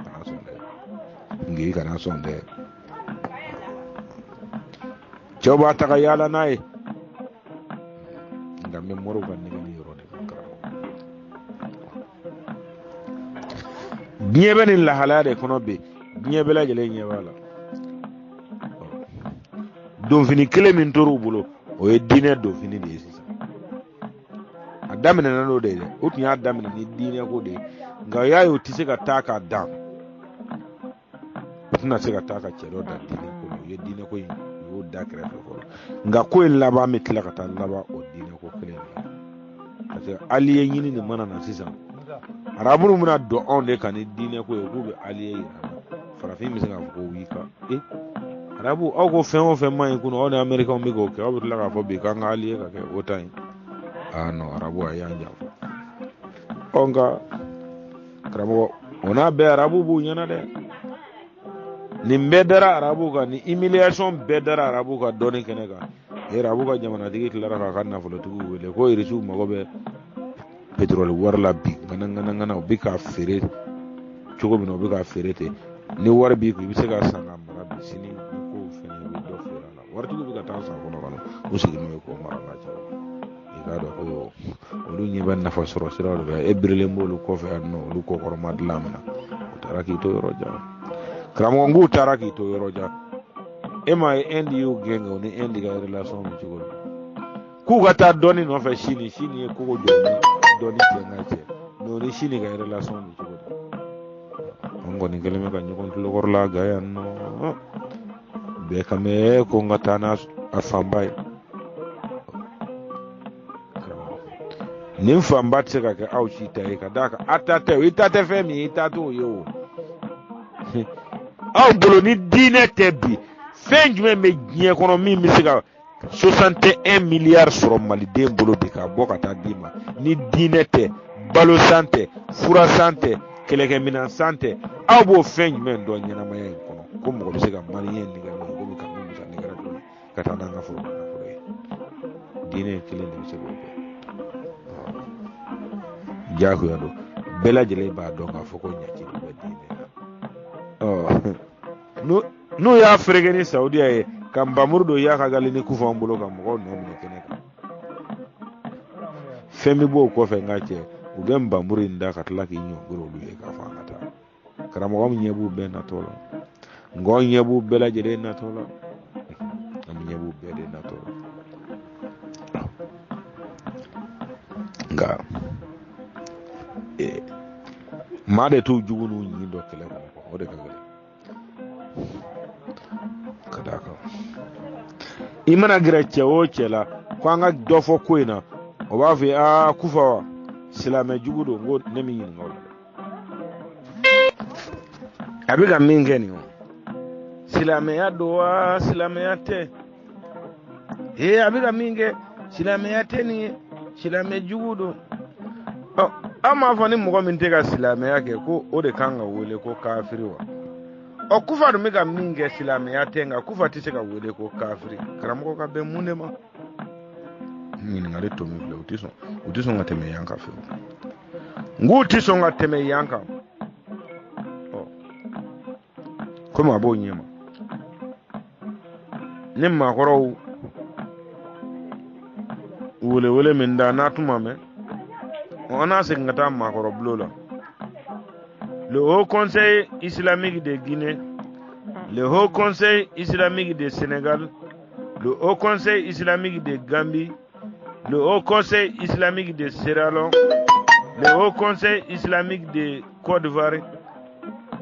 Kana sɔn dɛ, nka i kana sɔn dɛ. Cɛw b'a ta ka yaala n'a ye, nka n bɛ moriw ka nɛgɛli yɔrɔ de kan karamɔgɔ. Diɲɛ bɛ nin lahalaya de kɔnɔ bi, diɲɛ bɛɛ lajɛlen ɲɛ b'a la. Donfini kelen min tor'u bolo, o ye diinɛ donfini de ye sisan. A daminɛna n'o de ye dɛ, u tun y'a daminɛ ni diinɛ ko de ye, nka u y'a ye u tɛ se ka taa k'a dan, u tɛna se ka taa ka cɛ dɔ dan diinɛ ko la. U ye diinɛ ko in, u y'o da kɛrɛfɛ fɔlɔ, nka ko in laban bɛ tila ka taa laban o diinɛ ko kelen de la, parce que allié ɲini de mana na sisan, arabu bɛna don anw de kan ni diinɛ ko ye, k'u bɛ allié yira an na. Farafin bɛ se k'a fɔ ko w'i ka e arabu, aw ko fɛn o fɛn man ɲi kunun, aw ni amerikɛnw bɛ k'o kɛ, aw bɛ tila k'a fɔ bi k'an ka allié ka kɛ OTAN ye. Aa non, arabu a y'an janfa. Ɔ nka karamɔgɔ, o n'a bɛɛ arabu b'u ɲɛna dɛ. Nin bɛɛ dara arabu kan, nin humiliation bɛɛ dara arabu kan dɔnni kɛnɛ kan. Arabu ka jamanatigi tilara k'a ka nafolotigiw wele ko irisiw mago bɛ petroli wari la bi, ŋana ŋana ŋana, u bɛ k'a feere cogo min na, u bɛ k'a feere ten. Ni wari b'i kun, i bɛ se k'a san k'a mara bi, sini ni kow fɛnɛ, i bɛ dɔ feere a la. Waritigiw bɛ ka taa san kɔnɔ ka na u sigi n'o ye k'o mara ka caya. I k'a dɔn ko olu ɲɛ bɛ nafa sɔrɔ siraw de fɛ, e birilen b'olu kɔfɛ yan nɔ, olu kɔkɔrɔma dilan min na, u taara k'i to yɔrɔ jan. Karamɔgɔ, n k'u taara k'i to yɔrɔ jan. E m'a ye Inde y'u gɛn kɛ, u ni Inde ka relation bɛ cogo min, k'u ka taa dɔnni nɔfɛ Sini. Sini ye kogo jɔ ni dɔnni cɛ n ka cɛ, mais u ni Sini ka relation bɛ cogo di? An kɔni kɛlen bɛ ka ɲɔgɔn tulokɔrɔla ga yan nɔ, bɛɛ kan bɛ ko n ka taa n'a a fanba ye. Nin fanba tɛ se ka kɛ aw si ta ye, ka d'a kan a ta tɛ o, i ta tɛ fɛn min ye, i ta t'o ye o. Aw bolo ni diinɛ tɛ bi, fɛn jumɛn bɛ diɲɛ kɔnɔ min bɛ se ka 61 miliyari sɔrɔ maliden bolo bi k'a bɔ ka taa d'i ma ni diinɛ tɛ? Balo san tɛ, fura san tɛ, kɛlɛkɛminɛn san tɛ. Aw b'o fɛn jumɛn dɔn ɲɛnamaya in kɔnɔ ko mɔgɔ bɛ se ka maliyɛn nɛgɛ n'o ye, komi ka musa nɛgɛra cogo min ka taa n'an ka foroba nafolo ye? Diinɛ kelen de bɛ se k'o kɛ. Diyagoya don, bɛɛ lajɛlen b'a dɔn k'a fɔ ko ɲaci de bɛ diinɛ la. Ɔ n'u y'a fereke ni saudiya ye ka nbamuru don Iyad Ag Ghali ni kufanw bolo ka mɔgɔw nɔ minɛ kɛnɛ kan, fɛn bɛ bɔ o kɔfɛ n ka cɛ, u bɛ nbamuru in da ka tila k'i ɲɔngiri olu ye k'a fɔ an ka taa. Karamɔgɔ min ɲɛ b'u bɛɛ natɔ la, nka anw ɲɛ b'u bɛɛ lajɛlen natɔ la, an ɲɛ b'u bɛɛ de natɔ la. Nka maa de t'u jugu n'u ɲin dɔn kɛlɛ kɔnɔ, o de ka gɛlɛn. Ka d'a kan i mana gɛrɛ cɛ o cɛ la ko an ka dɔ fɔ ko in na, O b'a fɔ aa kufa wa silamɛ jugu don. N ko ne m'i ɲininka o la dɛ. A bɛ ka min kɛ nin o, silamɛya don wa silamɛya tɛ? Ee, a bɛ ka min kɛ silamɛya tɛ nin ye, silamɛ jugu don. Ɔ, an m'a fɔ ni mɔgɔ min tɛ ka silamɛya kɛ ko o de kan ka wele ko kafiri wa? Ɔ, kufa dun bɛ ka min kɛ silamɛya tɛ, nka kufa tɛ se ka wele ko kafiri. Karamɔgɔ ka bɛn mun de ma? Ɲininkali to min filɛ, u tɛ sɔn, u tɛ sɔn ka tɛmɛ yan kan fewu. N k'u tɛ sɔn ka tɛmɛ yan kan. Ɔ, komi a b'o ɲɛma ni maakɔrɔw welewele min da n'a tun ma mɛn, an n'a segin ka taa maakɔrɔ bulon la. Le Haut Conseil islamique de Guinée, le Haut Conseil islamique de Sénégal, le Haut Conseil islamique de Gambie, le Haut Conseil islamique de Sierra Leone, le Haut Conseil islamique de Côte d'Ivoire,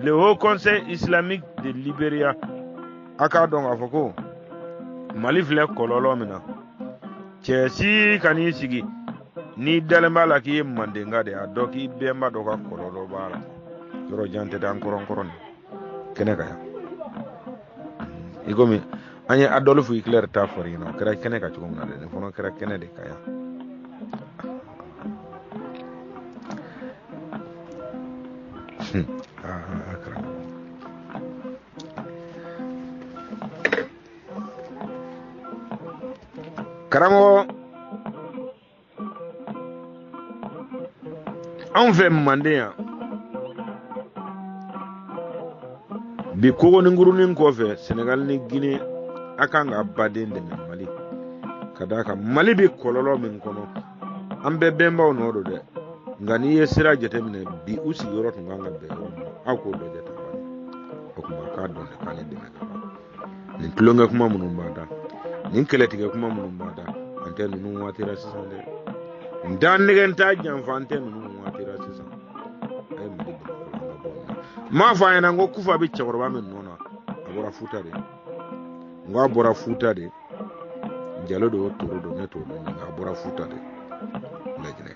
le Haut Conseil islamique de Libéria. A k'a dɔn k'a fɔ ko Mali filɛ kɔlɔlɔ min na, cɛ si kan'i sigi n'i dalen b'a la k'i ye mandenka de ye, a dɔn k'i bɛnba dɔ ka kɔlɔlɔ b'a la. Yɔrɔ jan tɛ dɛ, an kɔrɔn kɔrɔ nin kɛnɛ kan yan. I komi an ye Adolf Hitler ta fɔr'i ɲɛna, o kɛra kɛnɛ kan cogo min na dɛ, nin fana kɛra kɛnɛ de kan yan. Karamɔgɔ, anw fɛ manden yan bi, kogoninkurunin kɔfɛ, Senegal ni Guinée, a kan ka baden dɛmɛ Mali, ka d'a kan Mali bɛ kɔlɔlɔ min kɔnɔ, an bɛɛ bɛnbaw nɔ don dɛ. Nka n'i ye sira jateminɛ bi, u sigiyɔrɔ tun kan ka bɛn yɔrɔ min na, aw k'o lajɛ tan bani. O tuma k'a dɔn de k'an ni dɛmɛ ka kan. Nin tulonkɛ kuma minnu b'a da, nin kɛlɛtigɛ kuma minnu b'a da, an tɛ ninnu waati la sisan dɛ. N t'a nɛgɛ, n t'a janfa, an tɛ ninnu waati la sisan. A ye Mali dɛmɛ fɔlɔ, an ka bɔ nin na. N m'a fɔ a ɲɛna ko kufa bɛ cɛkɔrɔba min nɔ na, a bɔra Futa de. N ko a bɔra Futa de. Jalo don o, toro don, ne t'o dɔn, nka a bɔra Futa de, Laginɛ.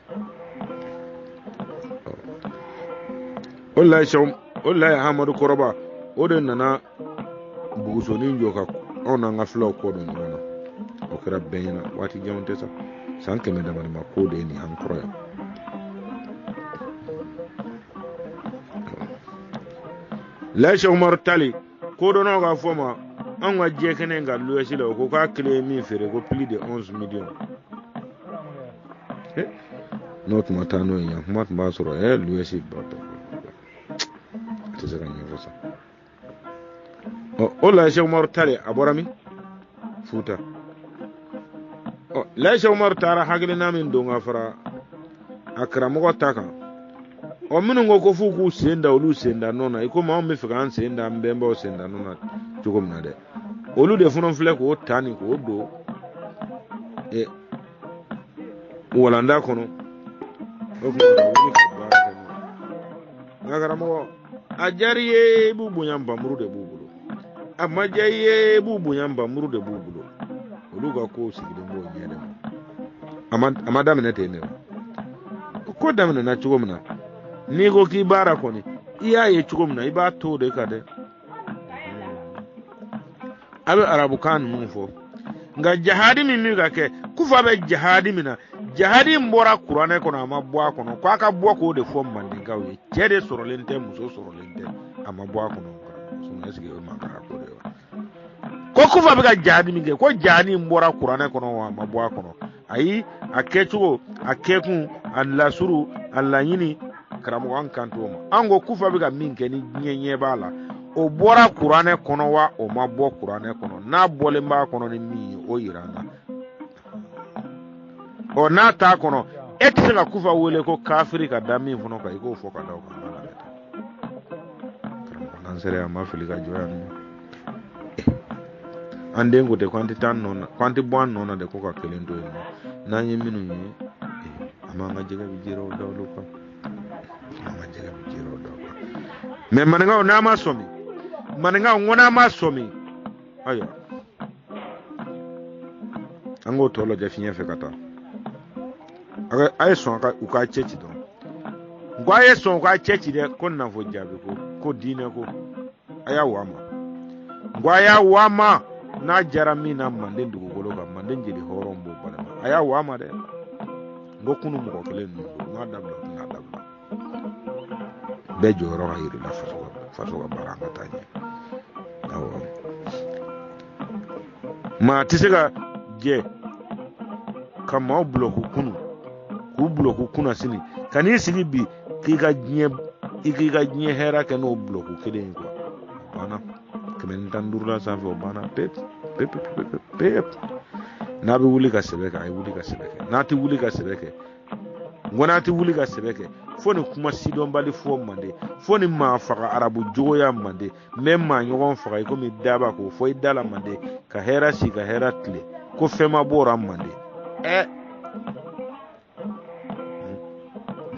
O la sɛw, o la Amadu Kɔrɔba, o de nana bugusonin jɔ ka anw n'an ka fulaw kɔ don ɲɔgɔn na. O kɛra bɛɛ ɲɛna, waati janw tɛ sa, san 100 damadama ko de ye nin an kɔrɔ yan. Layi Sɛki Umaru Tali, kodɔnnaw k'a fɔ ma, anw ka diɲɛ kɛnɛ kan l'OS la, o ko k'a kelen ye min feere ko plus de 11 millions. N'o tun ma taa n'o ye yan, kuma tun b'a sɔrɔ ɛ l'OS ba a tɛ se ka ɲɛfɔ sa. Ɔ, o Layi Sɛki Umaru Tali, a bɔra min? Futa. Ɔ, Layi Sɛki Umaru taara hakilina min don ka fara a karamɔgɔ ta kan, ɔ, minnu ko ko f'u k'u sen da olu sen da nɔ na, i komi anw bɛ fɛ k'an sen da an bɛnbaw sen da nɔ na cogo min na dɛ, olu de fana filɛ k'o ta nin k'o don walanda kɔnɔ. O tuma ka wuli ka baara kɛ n'o ye. Nka karamɔgɔ, a diyara i ye, i b'u bonya, npanmuru de b'u bolo. A ma diya i ye, i b'u bonya, npanmuru de b'u bolo. Olu ka kow sigilen b'o ɲɛ de ma. A ma daminɛ ten de wa? Ko daminɛna cogo min na, n'i ko k'i b'a ra kɔni, i y'a ye cogo min na, i b'a to o de kan dɛ. A bɛ arabukan ninnu fɔ, nka jahadi min bɛ ka kɛ, kufa bɛ jahadi min na, jahadi in bɔra kuranɛ kɔnɔ, a ma bɔ a kɔnɔ. Ko a ka bɔ k'o de fɔ mandenkaw ye, cɛ de sɔrɔlen tɛ, muso sɔrɔlen tɛ, a ma bɔ a kɔnɔ. Sinon est-ce que o ye mankara ko de ye wa? Ko kufa bɛ ka jahadi min kɛ, ko jahadi in bɔra kuranɛ kɔnɔ wa, a ma bɔ a kɔnɔ? Ayi, a kɛcogo, a kɛkun, a lasuru, a laɲini, karamɔgɔ, an kan t'o ma. An ko kufa bɛ ka min kɛ ni diɲɛ ɲɛ b'a la, o bɔra kuranɛ kɔnɔ wa, o ma bɔ kuranɛ kɔnɔ? N'a bɔlen b'a kɔnɔ ni min ye, o yira an na. Ɔ, n'a t'a kɔnɔ, e tɛ se ka kufa wele ko kafiri ka da min fana kan, i k'o fɔ ka da o kan. An b'a lamɛn tan. Karamɔgɔ, n'an sera yan, an b'a fili ka jɔ yan nɔ. An den ko tɛ ko an tɛ taa nɔ na, ko an tɛ bɔ an nɔ na dɛ, ko ka kelen to yen nɔ. N'an ye minnu ye, an b'an ka jɛgɛ bɛ jɛrɛw da olu kan, an ka jɛgɛ bɛ jɛrɛw da olu kan. Mɛ maninkaw, n'a ma sɔmi, maninkaw, n ko n'a ma sɔmi, ayiwa, an k'o tɔ lajɛ fiɲɛ fɛ ka taa. A ye sɔn u k'a cɛ ci dɔrɔn. N ko a ye sɔn u k'a cɛ ci dɛ, ko nafo jaabi ko ko diinɛ ko a y'a wa ma. N ko a y'a wa ma, n'a jara min na manden dugukolo kan, manden jeli hɔrɔn b'o balima, a y'a wa ma dɛ. N ko kunu mɔgɔ kelen ninnu don, n k'a dabila, u tɛna dabila. Bɛɛ jɔyɔrɔ ka yir'i la faso ka baara an ka taa ɲɛ. Awɔ, maa tɛ se ka jɛ ka maaw bulɔku kunu k'u bulɔku kunasini ka n'i sigi bi k'i ka diɲɛ i k'i ka diɲɛ hɛrɛ kɛ n'o bulɔku kelen ye kuwa. O banna 115 la sanfɛ, o banna pewu pewu pewu pewu. N'a bɛ wuli ka sɛbɛ kɛ, a ye wuli ka sɛbɛ kɛ. N'a tɛ wuli ka sɛbɛ kɛ, n ko n'a tɛ wuli ka sɛbɛ kɛ, fo ni kuma sidɔnbali fɔ mande, fo ni maa faga arabu jogoya mande, n bɛ maa ɲɔgɔn faga i komi daba k'o fɔ i da la mande, ka hɛrɛ si ka hɛrɛ tile ko fɛn ma b'o ra mande. Ɛ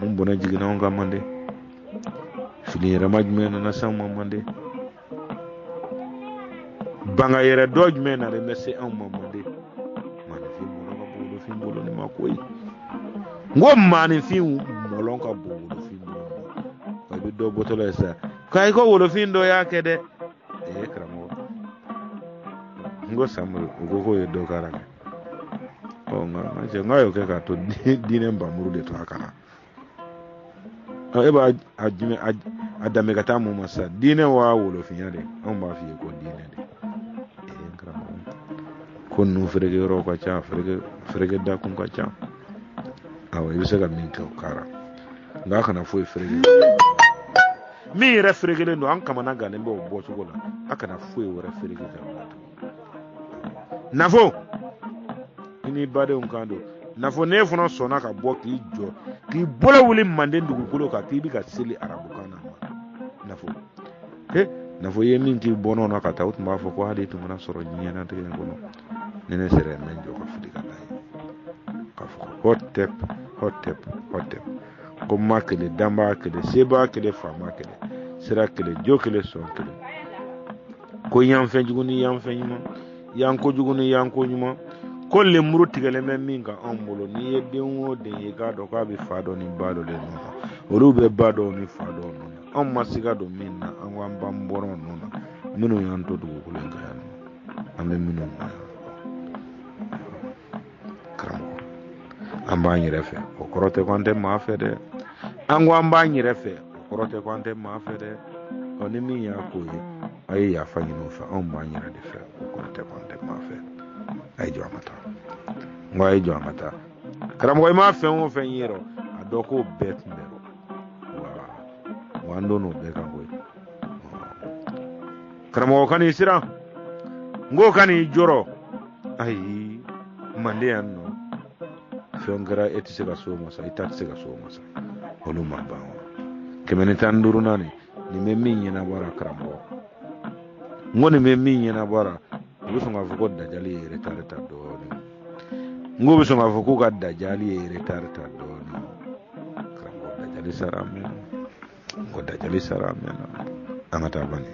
mun bɔnɛ jiginna anw kan mande, fili yɛrɛma jumɛn nana se anw ma mande, banga yɛrɛ dɔ jumɛn nalen bɛ se anw ma mande. Maaninfin mɔlɔn ka bon wolofin bolo ni ma koyi. N ko maaninfin mɔlɔn ka bon wolofin bolo ni ma. I bɛ dɔ bɔtɔla ye sisan k'ayi ko wolofin dɔ y'a kɛ dɛ. Ee karamɔgɔ, n ko Samori, u ko k'o ye dɔ kɛra kɛ. Ɔ nka n ka cɛ, n k'a y'o kɛ k'a to diinɛ npanmuru de to a kan na. E b'a a jumɛn a danbe ka taa mun ma sisan, diinɛ wa wolofinya de? Anw b'a f'i ye ko diinɛ de. Ee karamɔgɔ, ko ninnu fereke yɔrɔw ka ca, fereke dakun ka ca. Awɔ, i bɛ se ka min kɛ o kɛra, nka a kana foyi fereke. Min yɛrɛ ferekelen don, an kamana gannen bɛ o bɔcogo la, a kana foyi wɛrɛ fereke ka bila tugun. Nafo, i n'i badenw kan don. Nafo, n'e fana sɔnna ka bɔ k'i jɔ k'i bolo wuli manden dugukolo kan k'i bɛ ka seli arabukan na ma, nafo, he nafo, i ye min k'i bɔnnaw na ka taa, u tun b'a fɔ ko hali i tun kana sɔrɔ diɲɛnatigɛ in kɔnɔ. Ni ne sera yen, n bɛ n jɔ ka fili ka n'a ye k'a fɔ ko hɔtɛp hɔtɛp hɔtɛp, ko ma kelen, danbaa kelen, sebaa kelen, faama kelen, sira kelen, jo kelen, sɔn kelen, ko yanfɛn jugu ni yanfɛn ɲuman, yan kojugu ni yan ko ɲuman, ko lemuru tigɛlen bɛ min kan anw bolo. N'i ye den o den ye, k'a dɔn k'a bɛ fa dɔ ni ba dɔ de nɔ na, olu bɛ ba dɔw ni fa dɔw nɔ na. Anw ma siga don min na, an ko an b'an bɔnnaw nɔ na, minnu y'an to dugukolo in kan yan nɔ, an bɛ minnu nɔ yan. Karamɔgɔ, an b'an yɛrɛ fɛ, o kɔrɔ tɛ ko an tɛ maa fɛ dɛ. An ko an b'an yɛrɛ fɛ, o kɔrɔ tɛ ko an tɛ maa fɛ dɛ. Ɔ ni min y'a ko ye, a ye yafa ɲini o fɛ. Anw b'an yɛrɛ de fɛ, o kɔrɔ tɛ ko an tɛ maa fɛ. A ye jɔ an ka taa. N ko a ye jɔ an ka taa. Karamɔgɔ, i ma fɛn o fɛn ye rɔ, a dɔ k'o bɛɛ tun bɛ rɔ. Wa an donn'o bɛɛ kan koyi. Karamɔgɔ, kan'i siran, n ko kan'i jɔrɔ. Ayi, manden yan nɔ, fɛn kɛra e tɛ se ka s'o ma sa, i ta tɛ se ka s'o ma sa, olu ma ban wa. 115nan nin bɛ min ɲɛnabɔra karamɔgɔ, n ko nin bɛ min ɲɛnabɔra, u bɛ sɔn k'a fɔ ko dajali ye retard ta dɔɔnin. N ko bɛ sɔn k'a fɔ k'u ka dajali ye retard ta dɔɔnin. Karamɔgɔ, dajali sara a mɛnna. N ko dajali sara a mɛnna. An ka taa bani.